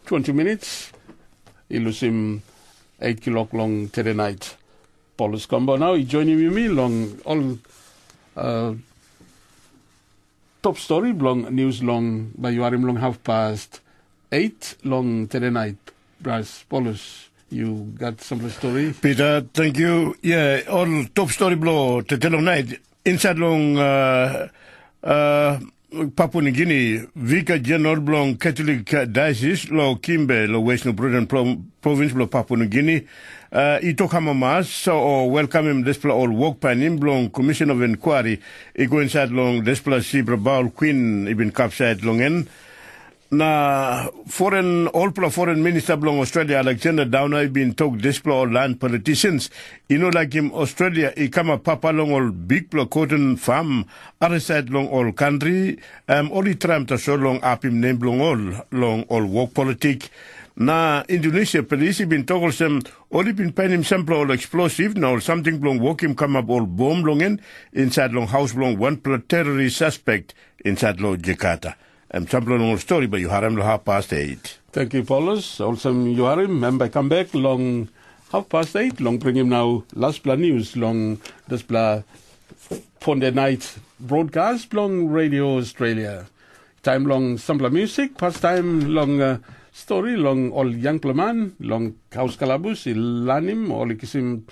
twenty minutes i lusim eight kilok long tedenait. Paulus Kombo nau i joinim yumi long ol uh, top stori bilong nius long bai yu harim long half past eight long tedenait. Bras Paulus, you got some story? Peter, thank you. Yeah, ol top story bilong tete long night. Inside long uh, uh, Papua New Guinea, Vicar General bilong Catholic Diocese lo Kimbe lo Western Province bilong Papua New Guinea, uh, i tok amamas o welkamim dispela ol wok painim bilong Commission of Inquiry i go insait long dispela sip Rabaul Queen i bin kapsait long en. Na foren olpela foren minista bilong Australia Alexander Downer i bin tok dispela ol lain politicians i no laikim Australia i kamap papa long ol bikpela koton fam aresait long ol kantri, em ol i traim tasol long apim nem bilong ol long ol wok politik. Na Indonesia polis i bin tok olsem, ol i bin painim sampela ol eksplosiv na ol samting bilong wokim kamap ol bom long en insait long haus bilong wanpela terrorist suspek insait long Jakarta. Em sampela long ol stori bai yu harim long hapas eight. Thank you, Paulus. Olsem yu harim, em bai kam bek long half past eight long bringim nau lastpela news long dispela Ponde Night broadcast bilong Radio Australia. Taim long sampela musik, pastaim long uh, stori long ol yangpela man long haus kalabus i lanim ol i kisim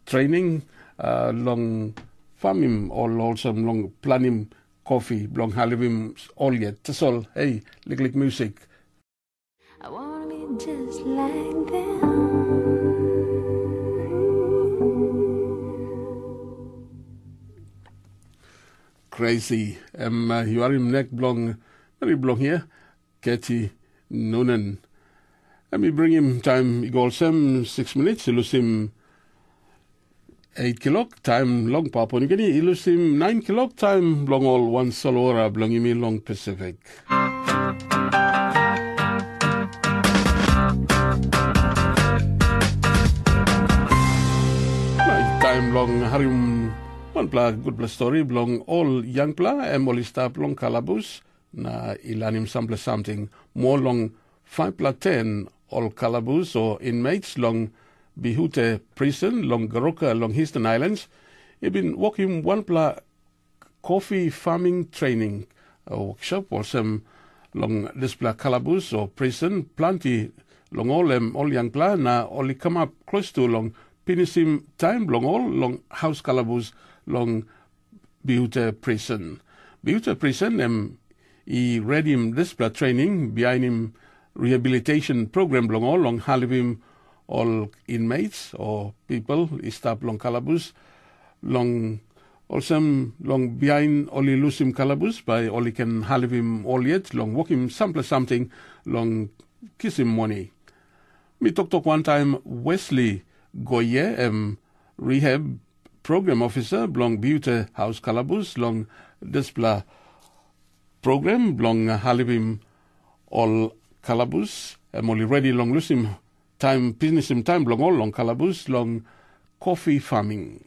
training uh, long famim ol olsem long planim kofi bilong halivim ol yet. Tasol, hei, liklik musik. I wanna be just like them. Crazy. Em uh, yu harim nek bilong meri bilong hia, Keti Nunan. Em i bringim taim i go olsem six minutes i lusim Eight kilok taim long Papua Nugini i lusim nine kilok taim bilong ol wan solwara bilong yumi long Pasifik. Na i taim long harim wanpela gutpela stori bilong ol yangpela em ol i stap long kalabus na i lanim sampela samting moa long faipela ten ol kalabus o inmates long Bihute Prison long Goroka long Eastern Islands i bin wokim wanpela kofi farming training workshop olsem long dispela kalabus o prison planti long ol em ol yangpela na ol i kamap klostu long pinisim taim bilong ol long haus kalabus long Biute Prison. Biute Prison em i redim dispela training bihainim rehabilitation program bilong ol long helpim ol inmates o people i stap long kalabus long olsem long bihain ol i lusim kalabus bai ol i ken helpim ol yet long wokim sampela samting long kisim moni. Mi toktok wantaim Wesley Goye em rehab program officer bilong Biute Haus Kalabus long dispela program bilong helpim ol kalabus em ol i redi long lusim taim pinisim taim bilong ol long kalabus long kofi farming.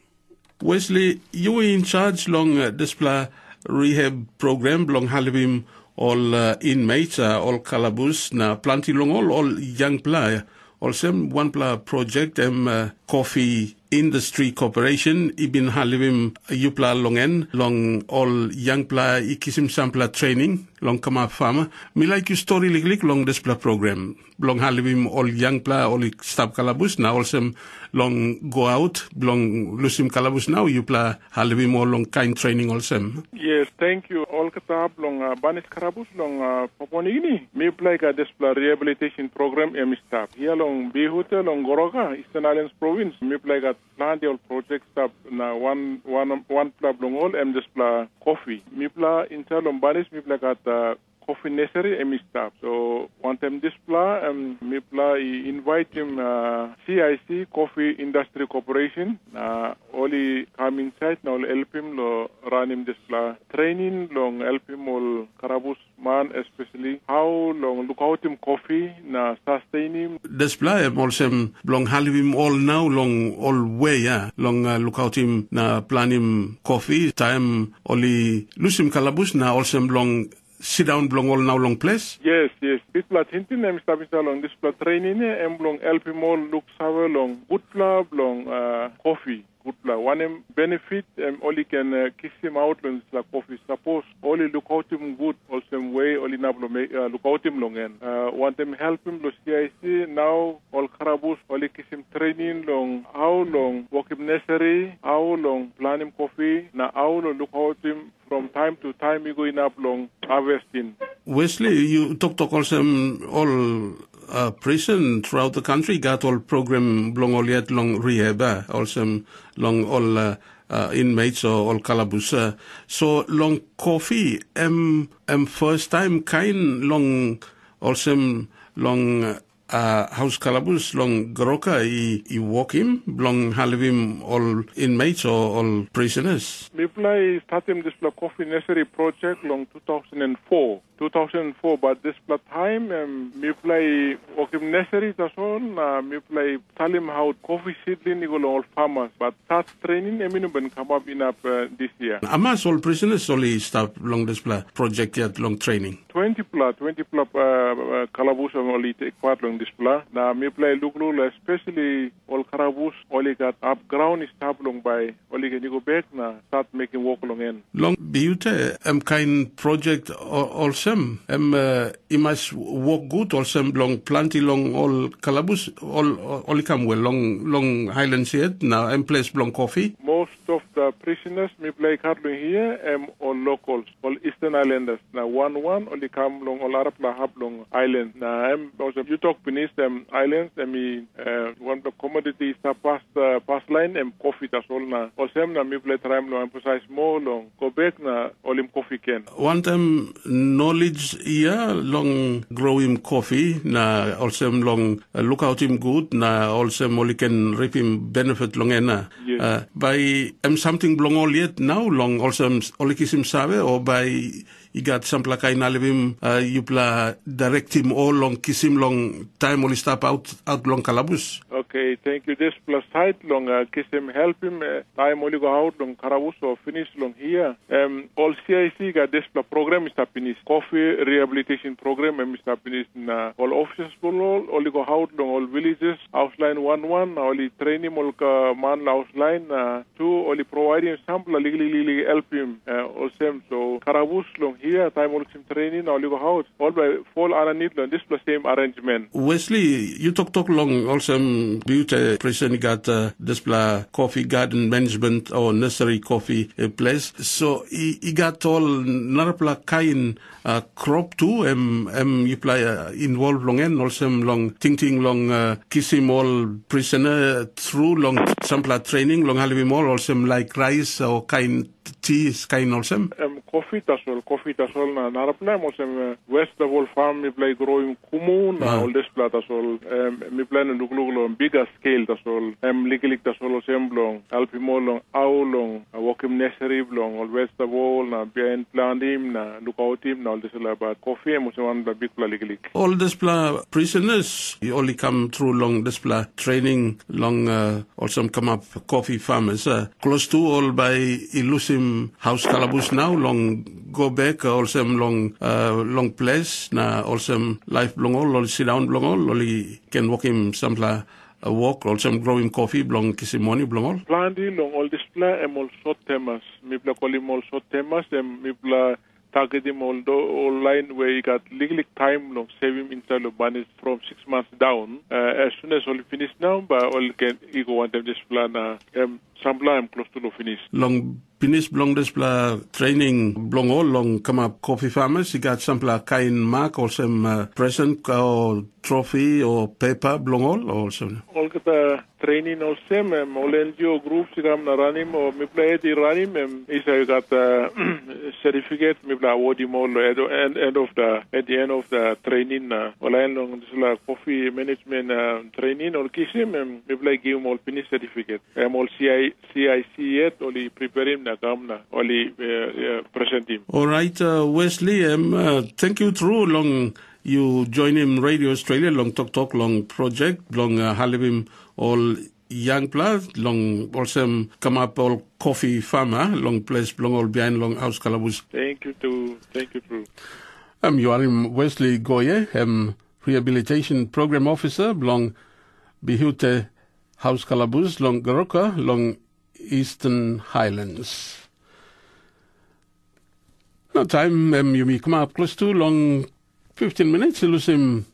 Wesley, yu in charge long uh, dispela rehab program bilong helpim ol uh, inmates, uh, ol kalabus na planti long ol ol yangpela. Olsem wanpela projek em uh, Coffee Industry Corporation i bin helpim yupela long en long ol yangpela i kisim sampela training long kamap fama. Mi laik yu stori liklik long dispela program bilong helpim ol yangpela ol i stap kalabus na olsem long go aut bilong lusim kalabus nau yupela helpim ol long kain training olsem. Yes, thank you. Olgeta bilong uh, banis karabus long uh, Papua Nigini. Mipela i gat dispela rehabilitation program em i stap. Hia long Bihute long Goroka, Eastern Islands Province, mipela i gat planti ol projek stap na wan wan wanpela bilong ol em dispela kofi. Mipela insait long banis mipela gat uh, kofi neseri em i stap. So wantaim dispela em mipela i invaitim uh, C I C Coffee Industry Corporation na ol i kam insait na ol helpim lo ranim dispela training long helpim ol karabus man especially how long lukautim kofi na sustainim. Dispela em olsem bilong helpim ol nau long ol we ya long uh, lukautim na planim kofi taim ol i lusim kalabus na olsem bilong sindaun bilong ol nau long ples? Yes, yes. Bikpela tingting em i stap insait long dispela training ya, em bilong helpim ol luksave long gutpela bilong uh, kofi. Gutpela wanem benefit em ol i ken uh, kisim aut long dispela kofi sapos ol i lukautim gut olsem we ol inap long uh, lukautim long en. Uh, wantem helpim long C I C nau ol karabus ol i kisim trening long au long wokim neseri, au long planim kofi, na au long lukautim from time to time i go inap long harvesting. Wesley, yu toktok olsem ol uh, prison throughout the country gat ol program bilong ol yet long rehab, uh, olsem long ol uh, uh, inmates o ol kalabus. Uh, so long kofi, em, em first time kain long olsem long uh, haus kalabus long Goroka i, i wokim bilong halivim ol inmates o ol prisoners. Mipela i statim dispela kofi neseri projek long two thousand and four. two thousand and four, but dispela taim em mipela i wokim neseri tasol na mipela i salim haut kofi sidlin i go long ol famas, but sat trening em i no bin kamap inap uh, dis yia. Amas ol prisoners ol i stap long dispela projek yet long training? Twenti pela, twenti pela uh, kalabus em ol i tek pat long dispela, na mipela i lukluk especially ol karabus ol i gat ap graun i stap long bai ol i ken i go bek na stat mekim wok long en. Long biute em kain projek olsem em uh, i mas wok gut olsem bilong planti long ol kalabus ol, ol i kam wel long, long Highlands yet na em ples bilong kofi. Most of the prisoners mipela i gat long hia, em ol locals, ol Eastern Islanders. Na wan wan ol i kam long ol arapela hap long island. Na em, olsem yu tok pinis, em islands, em i, eh, wanpela commodity i stap pas, eh, paslain, em kofi tasol na. Olsem na mipela i traim long emphasize moa long go bek na holim kofi gen. Wantaim knowledge ia long growim kofi na olsem long, eh, lukautim gut na olsem ol i ken ripim benefit long en na. Yes. Eh, bai em samting bilong ol yet nau long olsem ol i kisim save, o bai i gat sampela kain na livim, eh, yupela direktim ol long kisim long taim ol i stap aut, aut long kalabus? Okay, thank you. Dispela sait long, eh, kisim helpim, eh, taim ol i go aut long kalabus o pinis long hia. Em, ol C I C i gat dispela program i stap pinis. Coffee Rehabilitation Program em i stap pinis na ol officers bilong ol, ol i go aut long ol villages, haus lain wan wan, na ol i trenim ol ka man long haus lain, na tu ol i provaidim sampela liklik liklik helpim, eh, olsem. So, karabus long hia, taim ol kisim trening, na ol i go aut, ol bai fall underneath long dispela same arrangement. Wesley, yu toktok long olsem biute presen i gat, eh, dispela coffee garden management o nursery coffee, eh, place. So, i, i gat ol narapela kain, eh, crop tu, em, em yupela, eh, involve long en, olsem long tingting long, eh, kisim ol prisoner through long sampela training, long helpim ol, olsem like rice o kain tea, kain olsem? Em, coffee tasol, coffee tasol na narapela em olsem, eh, vegetable farm mipela i growim kumu na ol dispela tasol. Em, mipela na lukluk long bigger scale tasol. Em liklik tasol olsem bilong helpim ol long au long, ah, wokim nursery bilong ol vegetable na bihain plantim na lukautim na ol dispela, but coffee em olsem wanpela bikpela liklik. Ol dispela prisoners, ol i kam tru long dispela training long, eh, olsem kamap coffee farmers, eh, klostu ol bai i lusim haus kalabus nau long go bek, eh, olsem long, eh, long ples, na olsem laip bilong ol, ol sindaun bilong ol, ol i ken wokim sampela, eh, wok, olsem growim kofi bilong kisim moni bilong ol. Planti long ol dispela em ol short termers. Mipela kolim ol short termers, em mipela targetim ol, do, ol lain we i gat liklik taim long sevim insait long banis from six months down. Uh, as soon as ol i pinis nau, bai ol ken i go wantaim dispela na em sampela em klostu long pinis. Long pinis bilong dispela training bilong ol long kamap coffee farmers, i gat sampela kain mak olsem, uh, present o trophy o pepa bilong ol, olsem. Olgeta training olsem, em, ol N G O groups i kam na ranim, o mipela yet i ranim, em, i save gat, uh, certificate, mipela awodim ol at the end, end of the, at the end of the training, na ol lain long dispela coffee management, uh, training, ol kisim, em, mipela i givim ol pinis certificate. Em, ol C I, C I C yet, ol i preparim na kam na, ol i, uh, uh, presentim. Alright, uh, Wesley, em, uh, thank you tru long you joinim Radio Australia long toktok long project bilong, uh, helpim ol yangpela long olsem kamap ol coffee farmer long ples bilong ol bihain long haus kalabus. Thank you too. Thank you too. Em yu harim Wesley Goye, em Rehabilitation Program Officer bilong Bihute Haus Kalabus long Goroka long Eastern Highlands. Na taim em yumi kamap klostu long fifteen minutes i lusim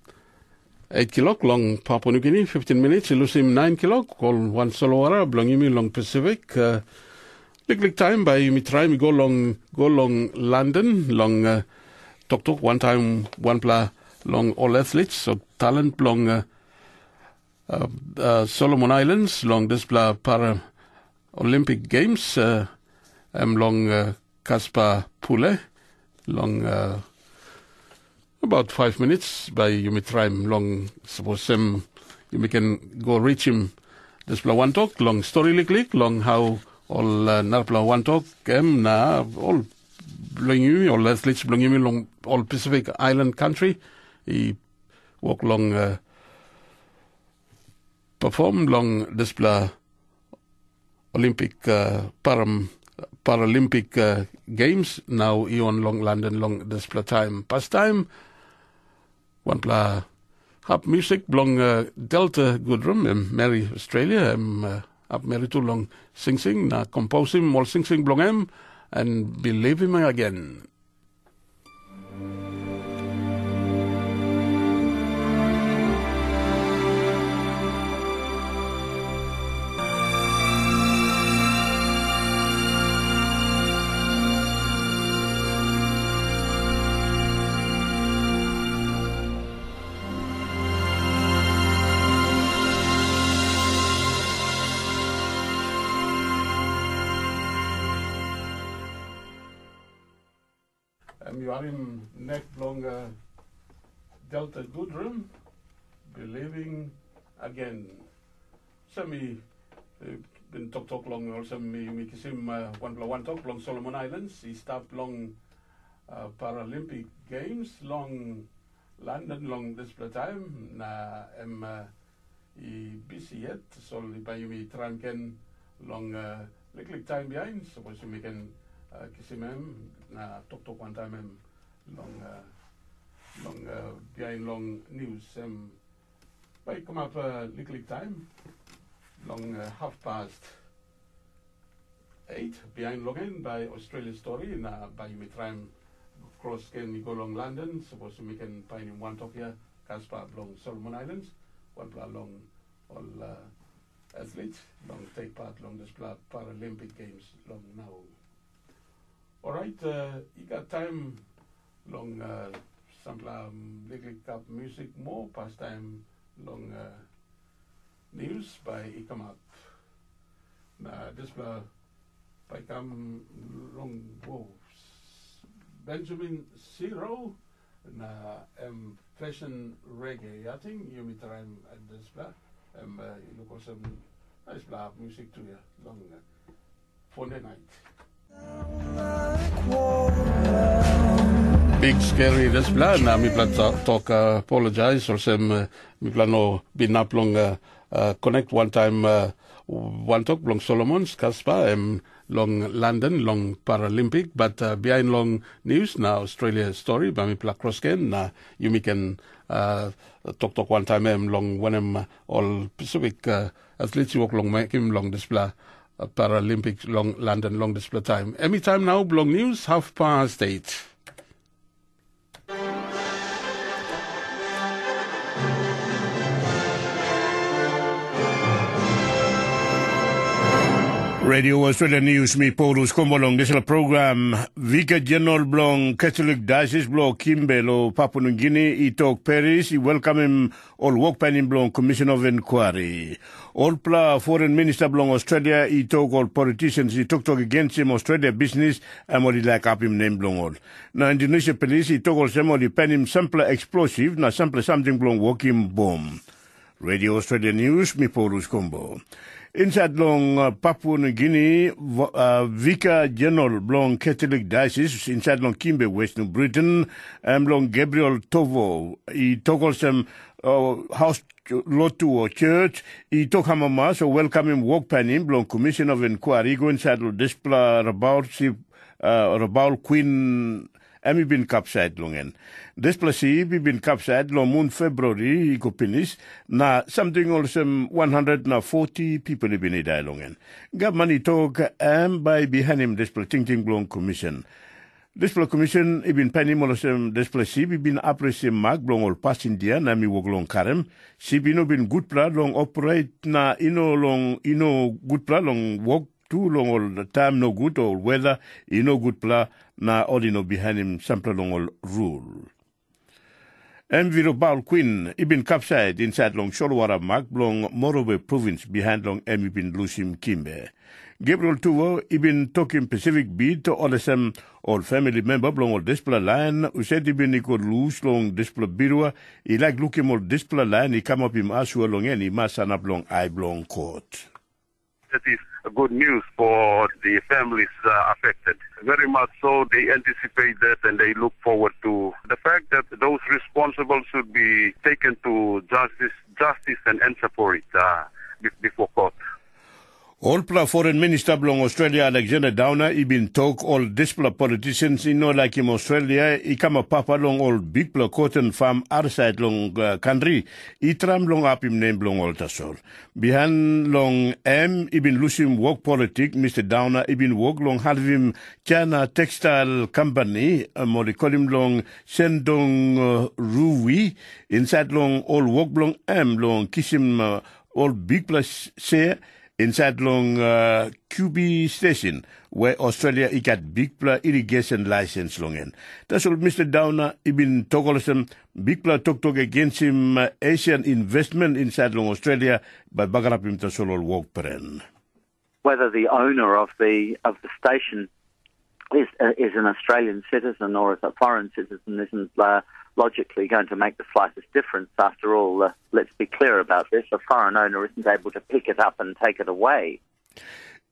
eight kilok long Papua Nugini, fifteen minutes i lusim nine kilok, ol wan solwara bilong yumi long Pasifik. Uh, liklik taim bai yumi traim i go long, go long London, long, uh, toktok wantaim wanpela long ol athletes o talent bilong, uh, uh, uh, Solomon Islands long dispela Paralympic Games, uh, em long, uh, Kaspa Pule, long, uh, about five minutes, bai yumi traim long, sapos em yumi ken go richim dispela wantok long stori liklik, long hau ol, uh, narapela wantok em na ol bilong yumi, ol athletes bilong yumi long ol Pacific Island country i wok long, uh, perform long dispela Olympic, uh, Param-, Paralympic, uh, Games nau i on long London long dispela taim. Pastaim, wanpela hap musik bilong, uh, Delta Goodrum, em meri Australia, em, uh, hap meri tu long singsing, na komposim ol singsing bilong em, and Believe Him Again. Mi harim nek bilong uh, Delta Goodrum, Believing Again. So mi uh, bin toktok long olsem mi, mi kisim uh, wanpela wantok long Solomon Islands, i stap long uh, Paralympic Games long London long dispela taim, na em uh, i bisi yet, so bai yumi traim gen long uh, liklik taim bihain, sapos yumi ken uh, kisim em na toktok wantaim em long uh, long uh, bihain long nius em bai kamap uh, liklik taim long uh, half past eight bihain long en bai Australia story na bai yumi traim kros gen i go long London, sapos yumi ken painim wantok ya kaspa bilong Solomon Islands, wanpela long ol uh, athlete long take part long dispela Paralympic Games long nau. Orait, uh, i gat taim long uh, sampela um, liklik kap musik moa pastaim long uh, news bai i kamap. Na dispela bai kam long wo. Benjamin Siro na em fashion reggae. I think yumi traim dispela. Em uh, i luk olsem nice black music tu ya long uh, Fonday night. Big scary dispela na mipela tok uh, apologize olsem uh, mipela no bin up long uh, uh, connect one time uh, one talk bilong Solomons kaspa em long London long Paralympic, but uh, behind long news na Australia story ba mipela cross gen na yumi ken uh, toktok one time em long wanem uh, ol Pacific uh, athletes i wok long mekim long dispela uh, Paralympic long London long dispela time. Anytime now bilong news half past eight. Radio Australia News mi Paulus Kombo long dispela program. Vika General bilong Catholic Diocese bilong Kimbe lo Papua New Guinea i tok Paris i welkamim ol wokpainim bilong Commission of Inquiry. Olpela foreign minister bilong Australia i tok ol politicians i toktok against Australia business em ol i laik apim nem bilong ol. Na Indonesia polis i tok olsem ol i penim sampela explosive na sampela samting bilong wokim bom. Radio Australia News, mi Paulus Kombo. Inside long uh, Papua New Guinea, uh, Vika General bilong Catholic Diocese inside long Kimbe, West New Britain, em long Gabriel Tovo, i tok olsem uh, haus lotu o church, i tok amamas o welkamim wok panim bilong Commission of Inquiry i go inside long dispela rabaul sip, uh, rabaul queen em i bin kapsait long en. Dispela sip i bin kapsait long mun Februari i go pinis, na samting olsem one hundred na forty pipel i bin i dai long en. Gavman i tok em bai i bihainim dispela tingting bilong komisen. Dispela komisen i bin painim olsem dispela sip i bin apresim mak bilong ol pasindia na em i wok long karim. Sip i no bin gutpela long operate na i no long i no gutpela long wok tu long ol taim nogut o weda i no gutpela na ol i no bihainim sampela long ol rul. Em Virobaul Kwin i bin kapsait insait long solwara mak bilong Morobe provins bihain long em i bin lusim Kimbe. Gabriel Tuvo i bin tokim Pacific Beat olsem ol famili memba bilong ol dispela lain husat i bin i go lus long dispela birua i laik lukim ol dispela lain i kamapim asua long en i mas sanap long ai bilong kot. That is good news for the families uh, affected. Very much so, they anticipate that and they look forward to the fact that those responsible should be taken to justice, justice and answer for it uh, before court. Olpela foreign minista bilong Australia Alexander Downer i bin tok ol dispela politicians i no laikim Australia i kamap papa long ol bikpela cotton farm arsait long uh, country i tram long apim nem bilong ol tasol. Bihain long em i bin lusim wok politik, Mr Downer i bin wok long halivim China Textile Company, em ol i kolim long Sendong uh, Ruwi, insait long ol wok bilong em long kisim uh, ol bikpela sea insait long uh, Q B station, where Australia i gat bikpela irrigation license long en. Tasol Mr Downer i bin tok olsem bikpela toktok against him uh, Asian investment inside long Australia by bagarapim tasol ol wok pren. Whether the owner of the of the station is, uh, is an Australian citizen or is a foreign citizen isn't uh, logically going to make the slightest difference. After all, uh, let's be clear about this, a foreign owner isn't able to pick it up and take it away.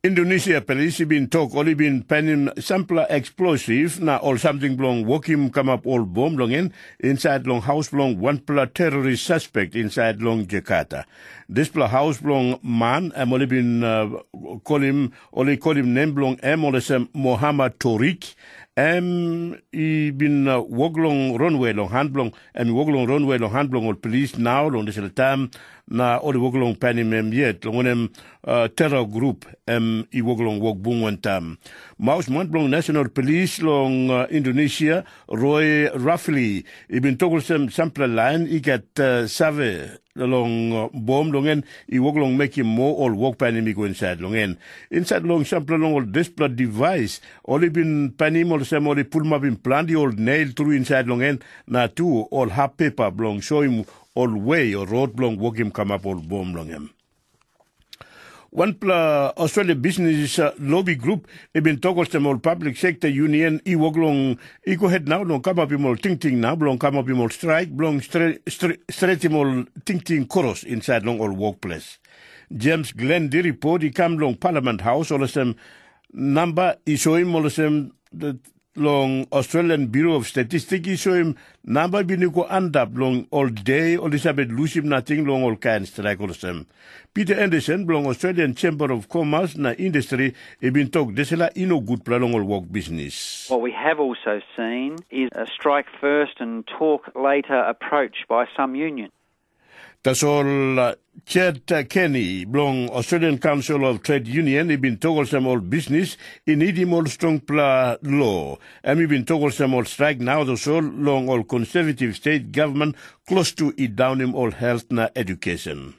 Indonesia polis i bin tok ol i bin panim sampela eksplosiv na ol samting bilong wokim kamap ol bom long en insait long haus bilong wanpela terrorist suspek insait long Jakarta. Dispela haus bilong man em ol i bin uh, kolim ol i kolim nem bilong em olsem Muhammad Torik. Em i bin uh, wok long runway long han bilong em i wok long runway long han bilong ol polis nau long dispela taim na ol i wok long panim em yet long wanem uh, terror grup em i wok long wok bung wantaim. Mausman bilong National Police long uh, Indonesia, Roy Rafli, i bin tok olsem sampela lain i gat uh, save long uh, bom long en i wok long mekim moa ol wok painim i go insait long en. Insait long sampela long ol dispela device, ol i bin painim olsem ol i pulmapim planti ol nail tru insait long en, na tu ol hap pepa bilong soim ol we o rot bilong wokim kamap ol bom long em. Wanpela Australia Business uh, Lobby Group i bin tok olsem ol Public Sector Union i wok long i go het nau long kamapim ol tingting nau bilong kamapim ol straik bilong stretim ol tingting koros insait long ol wokples. James Glenn di ripot i kam long Parliament Haus olsem namba i soim olsem long Australian Bureau of Statistics i soim namba bin i go antap long ol de ol i save lusim nating long ol kain straik olsem. Peter Anderson bilong Australian Chamber of Commerce na Industry i bin tok dispela i no gutpela long ol wok bisnis. What we have also seen is a strike first and talk later approach by some union. Tasol uh, Chet Kenny bilong Australian Council of Trade Union i bin tok olsem ol bisnis i nidim ol strongpela lo. Em i bin tok olsem ol straik nau tasol long ol conservative state government klostu i daunim ol health na education.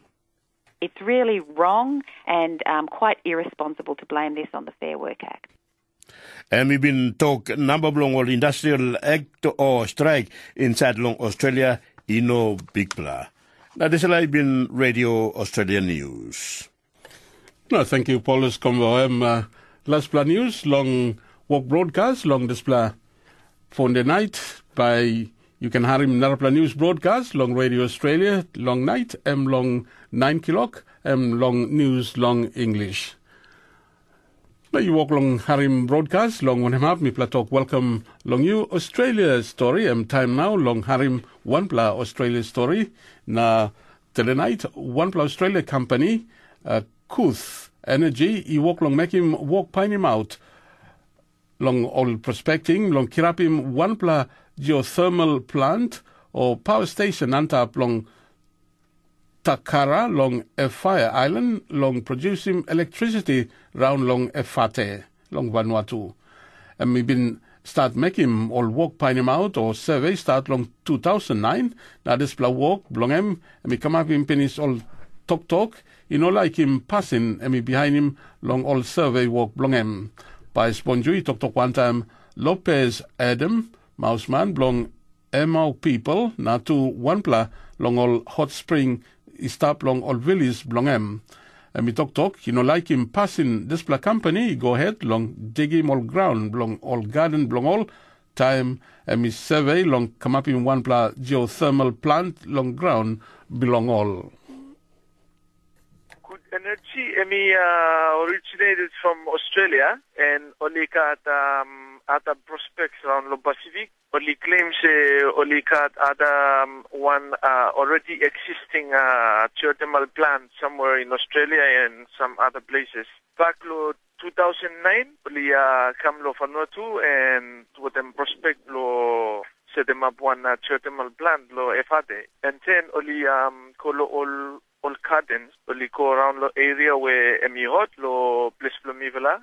It's really wrong and um, quite irresponsible to blame this on the Fair Work Act. Em i bin tok namba bilong ol industrial act o strike insait long Australia i no bikpela. Na dispela i bin Radio Australia News. Na thank you Paulus Kombo. Em uh, lastpela news long wok broadcast long dispela Fonde night by you can harim narapela news broadcast long Radio Australia long night em long nine kilok em long news long English. Na yu wok long harim broadcast long wanem hap mipela tok welkam long yu Australia story em taim nau long harim wanpela Australia story na telenait wanpela Australia company uh, Kuth Energy i wok long mekim wok painimaut long ol prospecting long kirapim wanpela geothermal plant o power station antap long Takara long Efire Island long produsim electricity raun long Efate long Vanuatu. Em i bin stat mekim ol wok painimaut o survey stat long two thousand nine, na dispela wok bilong em em i kamapim pinis ol toktok i no laikim pasin em i bihainim long ol survey wok bilong em. Pais Bonju i toktok wantaim Lopez Adam, mausman bilong Emau People na tu wanpela long ol hot spring i stap long ol vilis bilong em. Em i toktok i no laikim pasin dispela kampani i go het long digim ol graun bilong ol gaden bilong ol, taim em i save long kamapim wanpela geothermal plant long graun bilong ol. Good energy, em i uh, originated from Australia, and ol i gat um, other prospects around lo Pacific. Ol i claim se ol i gat other um, one uh, already existing uh, geothermal plant somewhere in Australia and some other places. Back lo two thousand nine, ol i uh, kam lo Vanuatu and with them prospect lo set them up one uh, geothermal plant lo Efate. And then ol i um, go lo ol ol gardens, ol i go around lo area where em i hot lo ples bilong mifala.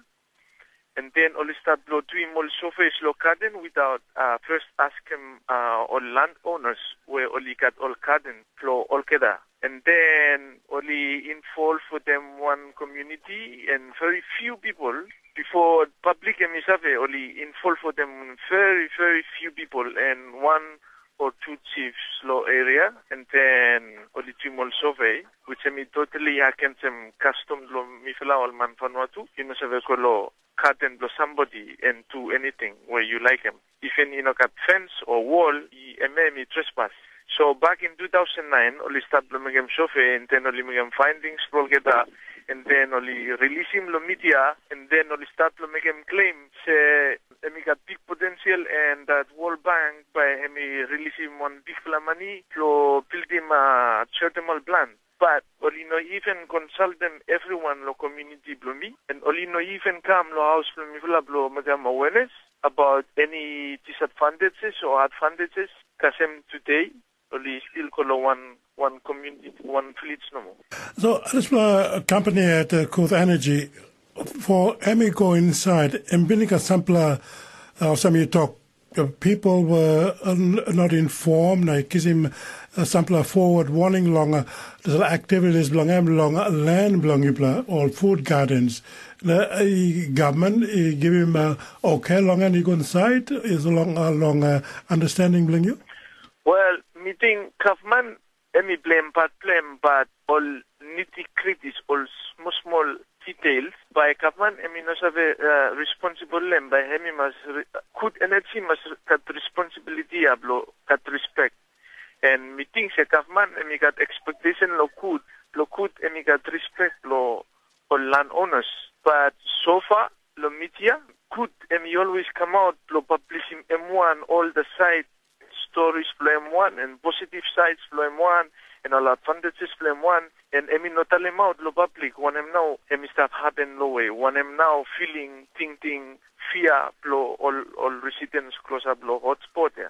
And then ol i start lo doing ol surveys lo garden without uh, first asking uh, ol landowners where ol i gat ol garden lo olgeta. And then ol i involve with them one community and very few people before public em i save ol i involve with them very very few people and one or two chiefs lo area and then ol i tim ol survey which em i totally against em custom lo mifala ol man Vanuatu i no save go lo katen bilong sambodi en tu anything we yu laikim. Even i no gat fens o wol, i em em i trespas. So back in two thousand nine, ol i start long mekim sofe, and then ol i mekim findings bilong olgeta, and then ol i releasim long media, and then ol i start long mekim claim se em i gat big potential, and that World Bank by em i releasim one big mani bilong buildim a geothermal plant. But ol i no even consultim everyone lo community bilong mi, and ol i no even kam lo haus bilong mipela bilong mekim awareness about any disadvantages or advantages. Kasem today, ol i still go lo one, one community, one village nomo. So, dispela company at uh, Kuth Energy, for em i go inside, em bin i gat sampela, uh, olsem yu tok, uh, people were uh, n- not informed, na i kisim uh, sampela forward warning long uh, dispela activities bilong em long uh, land bilong yupela, all food gardens. Na uh, government i givim uh, okay long en i go inside, is long, uh, long uh, understanding bilong you? Well, mi ting gavman em i blem pat blem, but ol nitty gritties, ol small small details, bai gavman em i no save uh, responsible lem, bai em i mas re- good energy mas gat responsibility ya blo gat respect. And mi ting se gavman em i gat expectation lo good, lo good em i gat respect lo ol land owners. But so far, lo media, good em i always come out lo publishim em one all the side stories bilong em one, and positive sides bilong em one, and all advantages bilong em one, and em i no talim out lo public wanem nau em i stap happen lo we, wanem nau feeling, tingting, fear bilong ol, ol residents close up lo hotspot ya.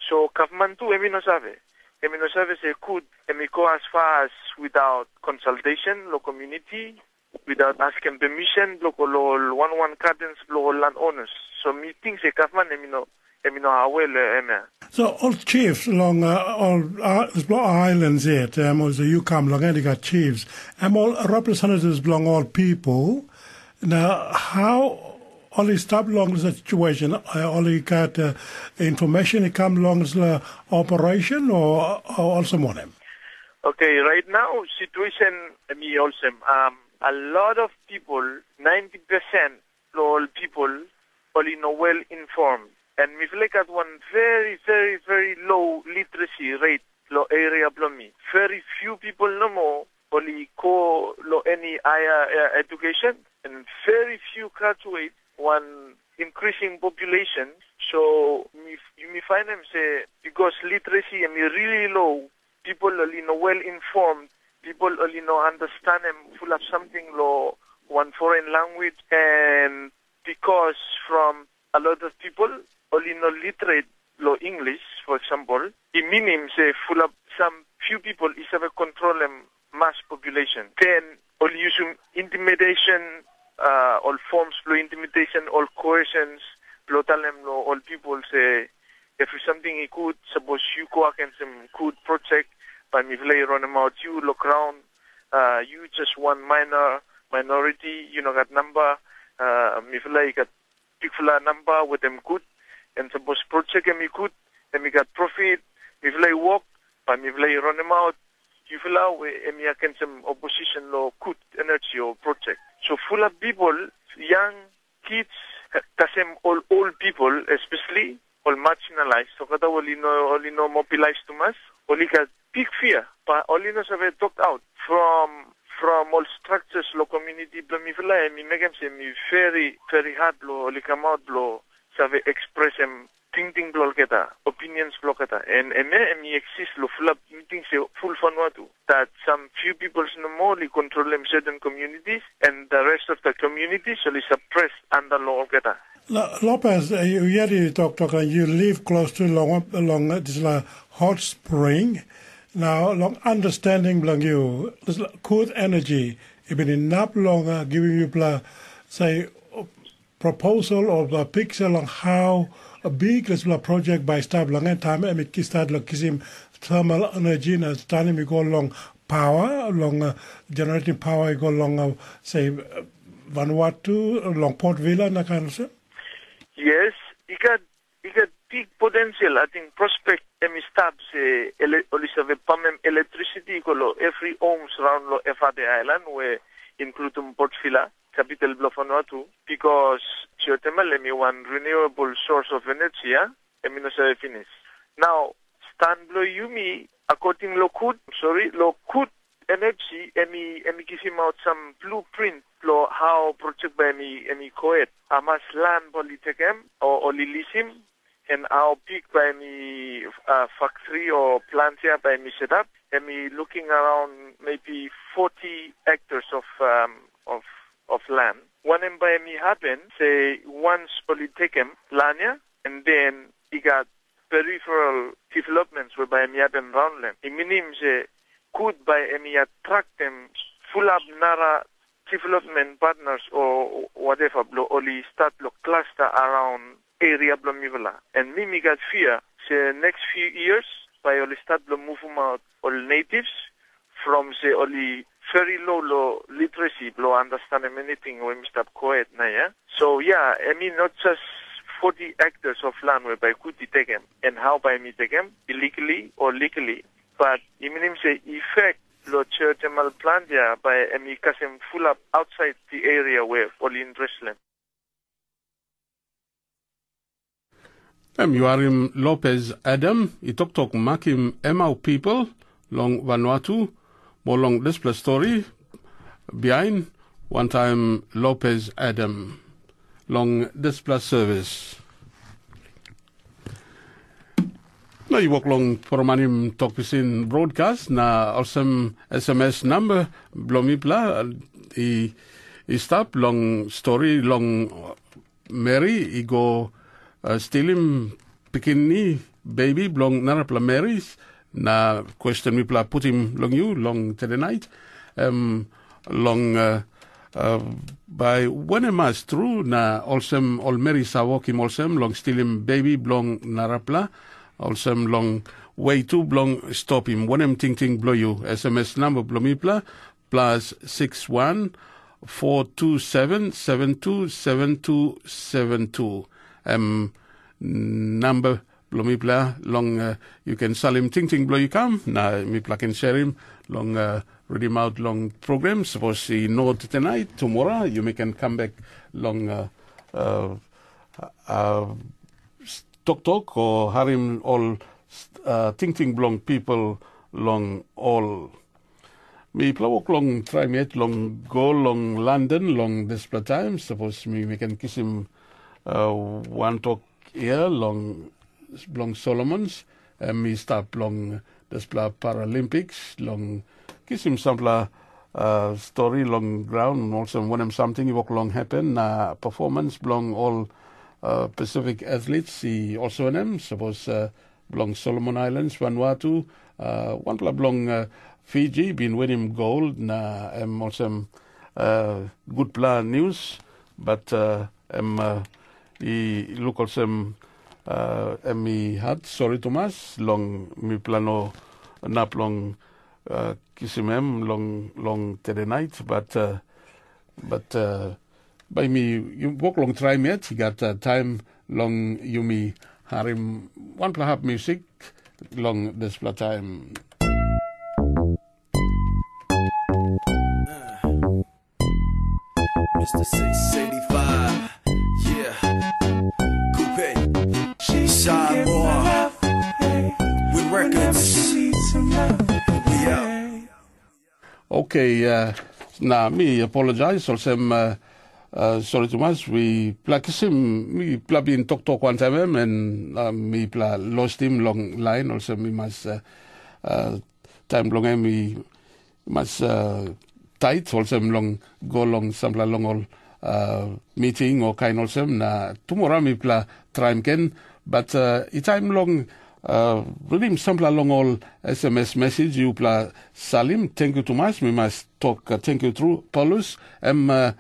So gavman tu em i no save. Em i no save se good em i go as far as without consultation lo community, without asking permission bilong ol, ol one one gardens bilong ol land owners. So mi ting se gavman em i no, em i no aware lo em ya. So all chiefs along uh, all uh, islands yet, um, also you come along and you got chiefs, and all representatives belong all people. Now, how only stop along the situation, uh, only got uh, information it come along the operation or, or also more them? Okay, right now situation em i olsem. Um, a lot of people, ninety percent lo ol people, ol i no well informed. And miflei gat one very, very, very low literacy rate lo area bilong mi. Very few people nomo ol i go lo any higher uh, education, and very few graduate one increasing population. So mi, mi find them say because literacy em i really low, people ol i no well informed, people ol i no understand em full up something lo one foreign language, and because from a lot of people ol i no literate lo English, for example, i minim se full up some few people i save control em mass population. Then ol usum intimidation, uh, ol forms lo intimidation, ol coercions, lo talem lo ol people se every something i good, suppose you go against them good project, but miflei running out you lo ground, uh, you just one minor minority, you no got number, uh, miflei got bigfala namba wetem gut, en sapos projek em i gut, em i gat profit, mifala i wok, bai mifala i ronim aut yufala we em i agensim oposisen long gut energi o projek. So fulap pipel, yang, kids, tasem ol ol pipel, especially ol marginalized, olgeta ol i no ol i no mobilize tumas, ol i gat big fear, but ol i no save tok aut from from ol structures long community bilong mifala, em i mekim se mi very very hard long ol i kam aut bilong save ekspresim tingting bilong olgeta, opinions bilong olgeta, and em ya em i eksis long fulap, mi ting se ful Vanuatu, that some few people nomo ol i controlim certain communities, and the rest of the communities ol i suppress under long olgeta. Lopez, you yet you talk talk and you live close to long long this la hot spring. Now long understanding bilong you, this good energy, even enough long uh, giving you bla say proposal or a picture long how a big dispela project by start long en time em i start long kisim thermal energy na tanim i go long power, long uh, generating power i go long uh, say uh, Vanuatu, long Port Vila na kind of thing. Yes, i gat i gat big potential. I think prospect em i stap se ele, ol i save pamem electricity i go lo every homes around lo Efate Island we includum Port Vila. kapital bilong Vanuatu, bikos geothermal em i wan renewable source of energy, ya, em i no save pinis. Nau, stan bilong yumi, according lo kut, sorry, lo kut energy, em i, em i givim out some blueprint lo how project bai em i, em i koet. Hamas land ol i tekem, o ol i lisim, and how big bai em i, uh, factory o plant ya bai em i set up. Em i looking around maybe forty hectares of, um, of, of land. Wanem bai em i happen, se once ol i tekem land ya, and then i gat peripheral developments we bai em i happen around them. I meaning se good bai em i attractem fulap nara development partners o whatever blo ol i start lo cluster around area bilong mipela. And mi mi gat fear se next few years bai ol i start lo move out ol natives from se ol i very low lo literacy blo understanding anything we mi stap koet na ya. So yeah, I mean not just forty hectares of land whereby good i take him and how by mi take him illegally or legally. But i mean him say effect lo geothermal plant ya by em i kasem full up outside the area where ol interest land. Em yu harim Lopez Adam i toktok makim Emau pipel long Vanuatu, mo long dispela stori bihain wantaim Lopez Adam long dispela sevis. Na yu wok long poromanim tok pisin broadcast na olsem S M S namba bilong mipela i, i stap long stori long meri i go uh, stilim pikinini bebi bilong narapela meri, na question mipela putim long yu long tedenait, um, long uh, uh, bai wanem mas tru na olsem ol meri sa wokim olsem long stilim bebi bilong narapela, olsem long wei tu bilong stopim wanem tingting bilong yu. S M S namba bilong mipela plus six one four two seven seven two seven two seven two. Em namba bilong mipela long uh, yu ken salim tingting bilong yu kam na mipela ken serim long uh, redim aut long program. Sapos i not tonight, tomorrow you may can come back long uh, uh, uh, toktok o harim ol uh, tingting bilong people long ol. Mipela wok long traim yet long go long London long dispela taim. Sapos mi mi ken kisim uh, wan tok ia long bilong Solomons, em i stap long dispela Paralympics long kisim sampela uh, stori long graun olsem wanem samting i wok long happen na performance bilong ol uh, Pacific athletes i olsem wanem, sapos uh, bilong Solomon Islands, Vanuatu, uh, wanpela bilong uh, Fiji bin winim gold na em olsem uh, gutpela news, but uh, em uh, i luk olsem uh, em i hat sori tumas long mipela no nap long uh, kisim em long long tedenait, but uh, but uh, bai mi wok long traim yet, i gat uh, taim long yumi harim wanpela hap musik long dispela taim. Mister six eighty-five, yeah, Coupe, G Samoa, with records, we out. Okay, uh, na mi apologize olsem uh, uh, sorry tumas, mi pla kisim, mi pla bin toktok wantaim em, en uh, mi pla lostim long lain, olsem mi mas uh, uh, taim bilong em i mas uh, tait olsem long go long sampela long ol uh, meeting o kain olsem, na tumora mipela traim gen, but uh, i taim long uh, ridim sampela long ol S M S message yupela salim. Thank you tumas, mi mas tok uh, thank you tru Paulus, em uh,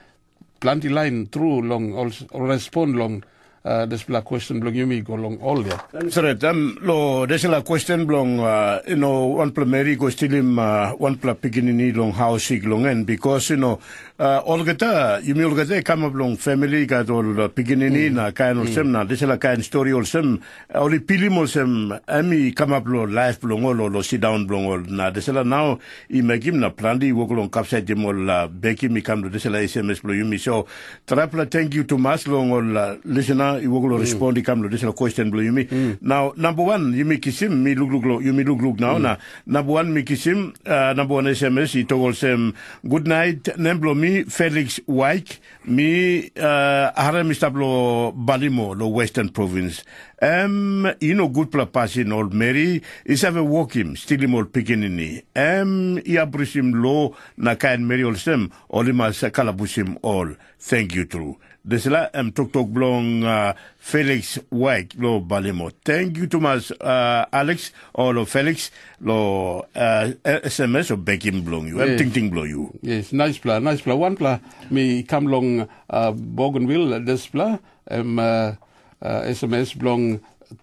planti lain tru long ol respond long uh, dispela question bilong yumi go long ol ya. Seret, em lo dispela question bilong uh, you know, wanpela meri go stilim uh, wanpela pikinini long haus sik long en, because you know, Uh, olgeta, yumi olgeta i kamap long famili i gat ol uh, pikinini mm. na kain olsem mm. na dispela kain stori olsem, uh, ol i pilim olsem em i kamap long laip bilong ol, ol sindaun bilong ol. Na dispela nau i mekim na planti i wok long kapsaitim ol uh, bekim i kam long dispela S M S bilong yumi. So, trapela thank you tumas long ol uh, listener i wok long mm. respond i kam long dispela question bilong yumi. Mm. Now, number one, yumi kisim, mi lukluk lo, yumi lukluk nau mm. na number one mi kisim, uh, number one S M S i tok olsem, good night, nem bilong mi Felix Waik, mi uh, harim i stap lo Balimo, lo Western Province. Em, i no gutpela pasin ol meri i save wokim, stilim ol pikinini. Em, i abrusim lo na kain meri olsem, ol i mas kalabusim ol. Thank you tru. Dispela em toktok bilong uh, Felix White lo Balimo. Thank you tumas uh, Alex o lo Felix lo uh, S M S o bekim bilong you. Em yes. tingting bilong you. Yes, nice pla, nice pla. One pla mi kam long uh, Bougainville dispela em uh, uh, S M S bilong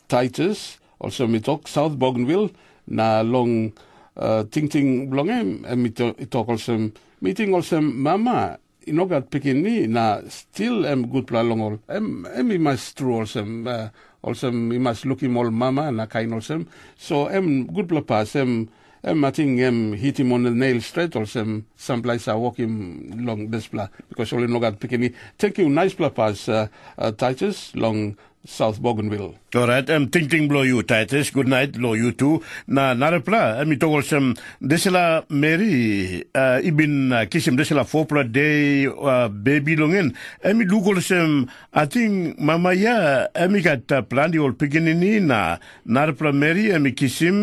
Titus. Also mi talk South Bougainville na long uh, tingting bilong em, em i talk also meeting also mama i no gat pikinini na stil em gutpela long ol. Em, em i mas tru olsem, uh, olsem i mas lukim ol mama na kain olsem. So em gutpela pas, em, em ating em hitim on nail stret olsem sampela i sa wokim long dispela, bikos ol i no gat pikinini. Tenkyu, naispela pas, uh, uh, Titus, long South Bougainville. Orait, em tingting bilong yu, Titus, gutnait long yu tu. Na narapela, em i tok olsem, dispela meri uh, i bin uh, kisim dispela fopela de uh, bebi long en, em i luk olsem, ating mama ya, em i gat uh, planti ol pikinini na narapela meri em i kisim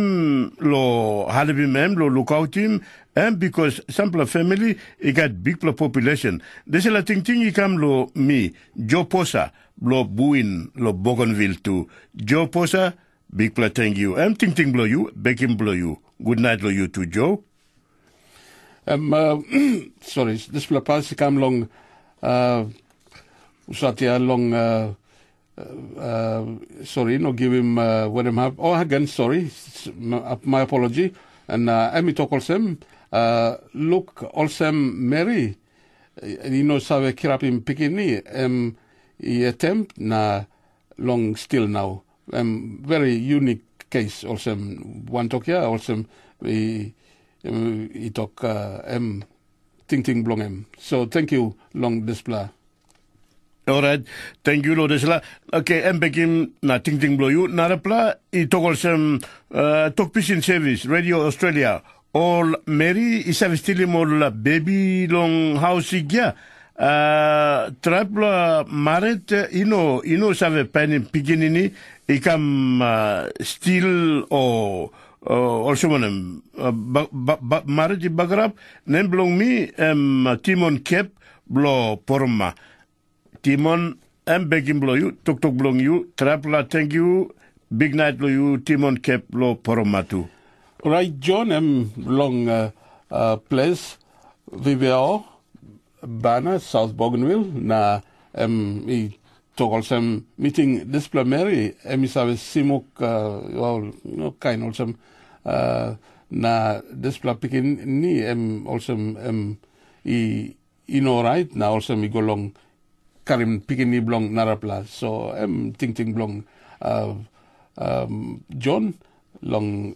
long helpim em long lukautim em, bikos sampela famili i gat bikpela population. Dispela tingting i kam long mi, Joposa, bilong buin long Bougainville tu. Joe Posa, bikpela tenkyu. Em tingting bilong yu, bekim bilong yu. Gutnait long yu tu, Joe. Em, uh, sorry, dispela pas i kam long uh, usat ya long uh, uh, sorry, no givim uh, wenem hap. Oh, again, sorry. My apology. And uh, em i tok olsem, uh, look olsem Mary, i no save kirapim pikinini, em i attempt na long stil nau. Em very unique case olsem wantok ya, olsem i, i tok uh, em tingting bilong em. So thank you long dispela. Orait, thank you lo dispela. Okay, em bekim na tingting bilong yu. Narapela i tok olsem, uh, tok pisin sevis, Radio Australia. Ol meri i save stilim ol bebi long haus i gia. Uh, trapela marit i no, i no save painim pikinini i kam uh, stil o uh, olsem wanem, uh, ba, ba, ba, marit i bagarap, nem bilong mi em uh, Timon Kep bilong Poroma. Timon, em bekim bilong yu, toktok bilong yu, trapela tenkyu, biknait long yu, Timon Kep long Poroma tu. Orait Jon em long uh, uh, ples Viveo, Bana, South Bougainville, na em i tok olsem, miting dispela meri, em i save simuk, uh, well, no, kain olsem, uh, na dispela pikinini, em olsem, em i i no orait na olsem i go long karim pikinini bilong narapela. So em tingting bilong uh, um, John long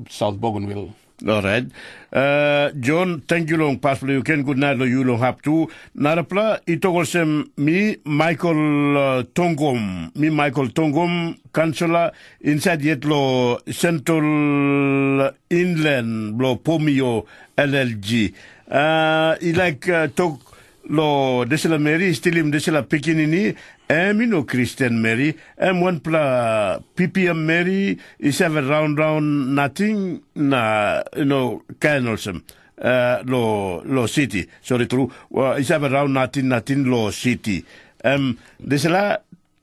South Bougainville. Alright. Uh, John, thank you long pas bilong yu ken, good night long yu long hap tu. Narapela i tok olsem, mi Michael uh, Tongom, mi Michael Tongom, kansela insait yet lo Central Inland blo Pomio L L G. Uh, i laik uh, tok lo dispela meri i stilim dispela pikinini, em i no Kristen meri, em wanpela P P M meri i save raun raun nating na you know, kain olsem uh, lo, lo siti. Sori tru, uh, i save raun nating nating lo siti. Em, dispela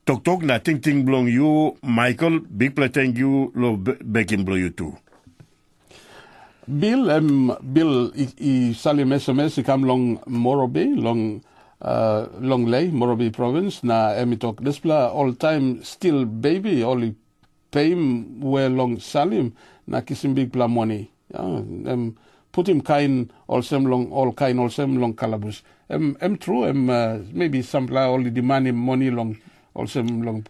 toktok na tingting bilong yu, Michael, bikpela tenkyu long bekim bilong yu tu. Bil, em, Bil i, i salim S M S i kam long Morobi, long uh, long lei, Morobi provins, na em i tok, dispela oltaim stil bebi ol i peim we long salim na kisim bikpela moni. Ya, em putim kain olsem long ol kain olsem long kalabus. Em, em tru, em uh, maybe sampela ol i dimanim moni long olsem long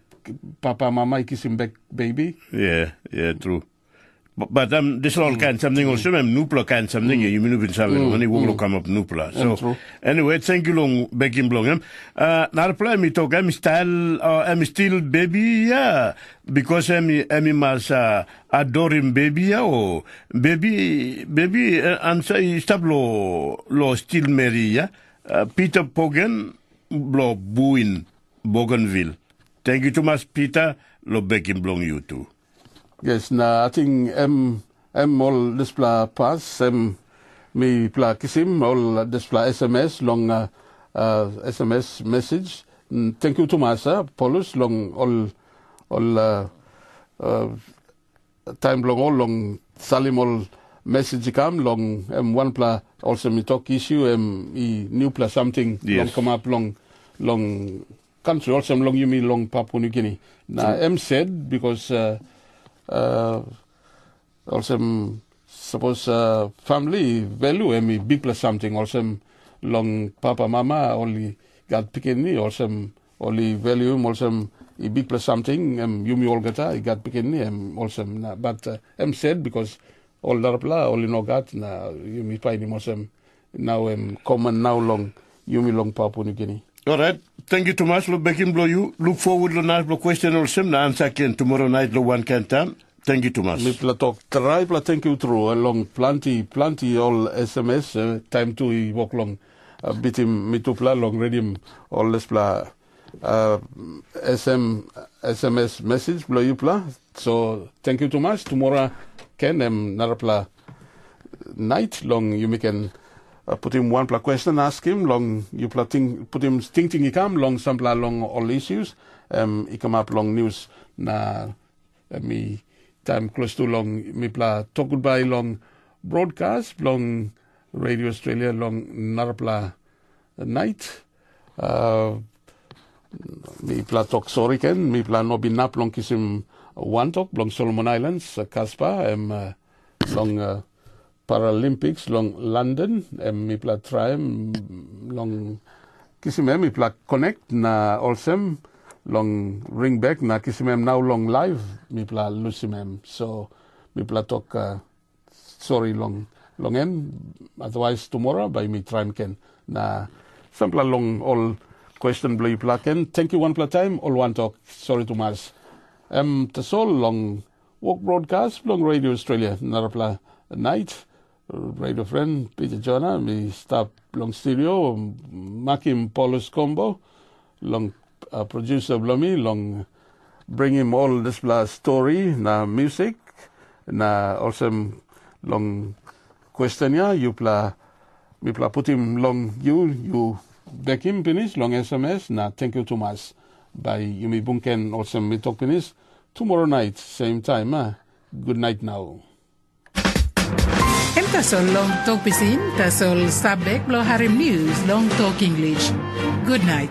papa mama i kisim bek baby. Yeah, yeah, true. But, but um, dispela ol kain samting olsem em nupela kain samting mm. Yumi nupin save mm. Mani wok mm. Lo kamap nupela. So anyway, thank you long bekim bilong em. Uh, narapela em i tok em style uh, em still baby ya yeah, because em em i mas uh, adorim baby ya yeah, o baby baby uh, ansa i stap lo lo still meri ya. Yeah? Uh, Peter Pogen blo buin Bougainville. Thank you tumas Peter lo bekim bilong yu tu. Yes, na ating em em ol dispela pas em mipela kisim ol dispela S M S long uh, uh, S M S message. Mm, thank you tumas uh, Paulus long ol ol uh, uh, taim bilong ol long salim ol message i kam long em wanpela olsem i tok issue em i newpela something yes. Long kamap long long country olsem long yumi long Papua New Guinea. Na em said because uh, uh, olsem suppose uh, family value em i bigpela something olsem long papa mama ol i gat pikinini olsem ol i value em olsem i bigpela something em yumi olgeta i gat pikinini em olsem na but uh, em said because ol narapela ol i no gat na yumi painim olsem nau em common nau long yumi long Papua New Guinea. Alright, thank you tumas lo bekim blo you. Look forward lo night blo question olsem na answer ken tomorrow night lo one kan time. Thank you tumas. Mipela tok traipela thank you tru long planti planti ol S M S uh, time tu i wok long uh, bitim mitupela long redim ol dispela uh, S M, S M S message blo yupela. So thank you tumas. Tomorrow ken em narapela night long yumi ken uh, putim wanpela question askim long yupela ting, putim tingting i kam long sampela long ol issues em i kamap long news na em i taim klostu long mipela tok gutbai long broadcast bilong Radio Australia long narapela night. Uh, mipela tok sori ken, mipela no bin nap long kisim wantok bilong Solomon Islands, uh, Kaspa, em uh, long uh, Paralympics long London, em mipela traim long kisim em mipela connect na olsem long ring back na kisim em nau long live mipela lusim em. So mipela tok uh, sori long long em, otherwise tomorrow bai mi traim ken. Na sampela long ol question bilong yupela ken. Thank you wanpela taim, ol wantok sori tumas. Em tasol long wok broadcast bilong Radio Australia, narapela night, radio friend Peter Jonah, mi stap long studio, makim Paulus Kombo, long uh, producer bilong mi, long bringim ol dispela story na music, na olsem long question ya, yupela, mipela putim long you, you bekim pinis long S M S, na thank you tumas. Bai yumi bungken olsem mi tok pinis, tomorrow night, same time, ah. Good night now. Em tasol long tok pisin, tasol stap bek bilong harim news long tok English. Good night.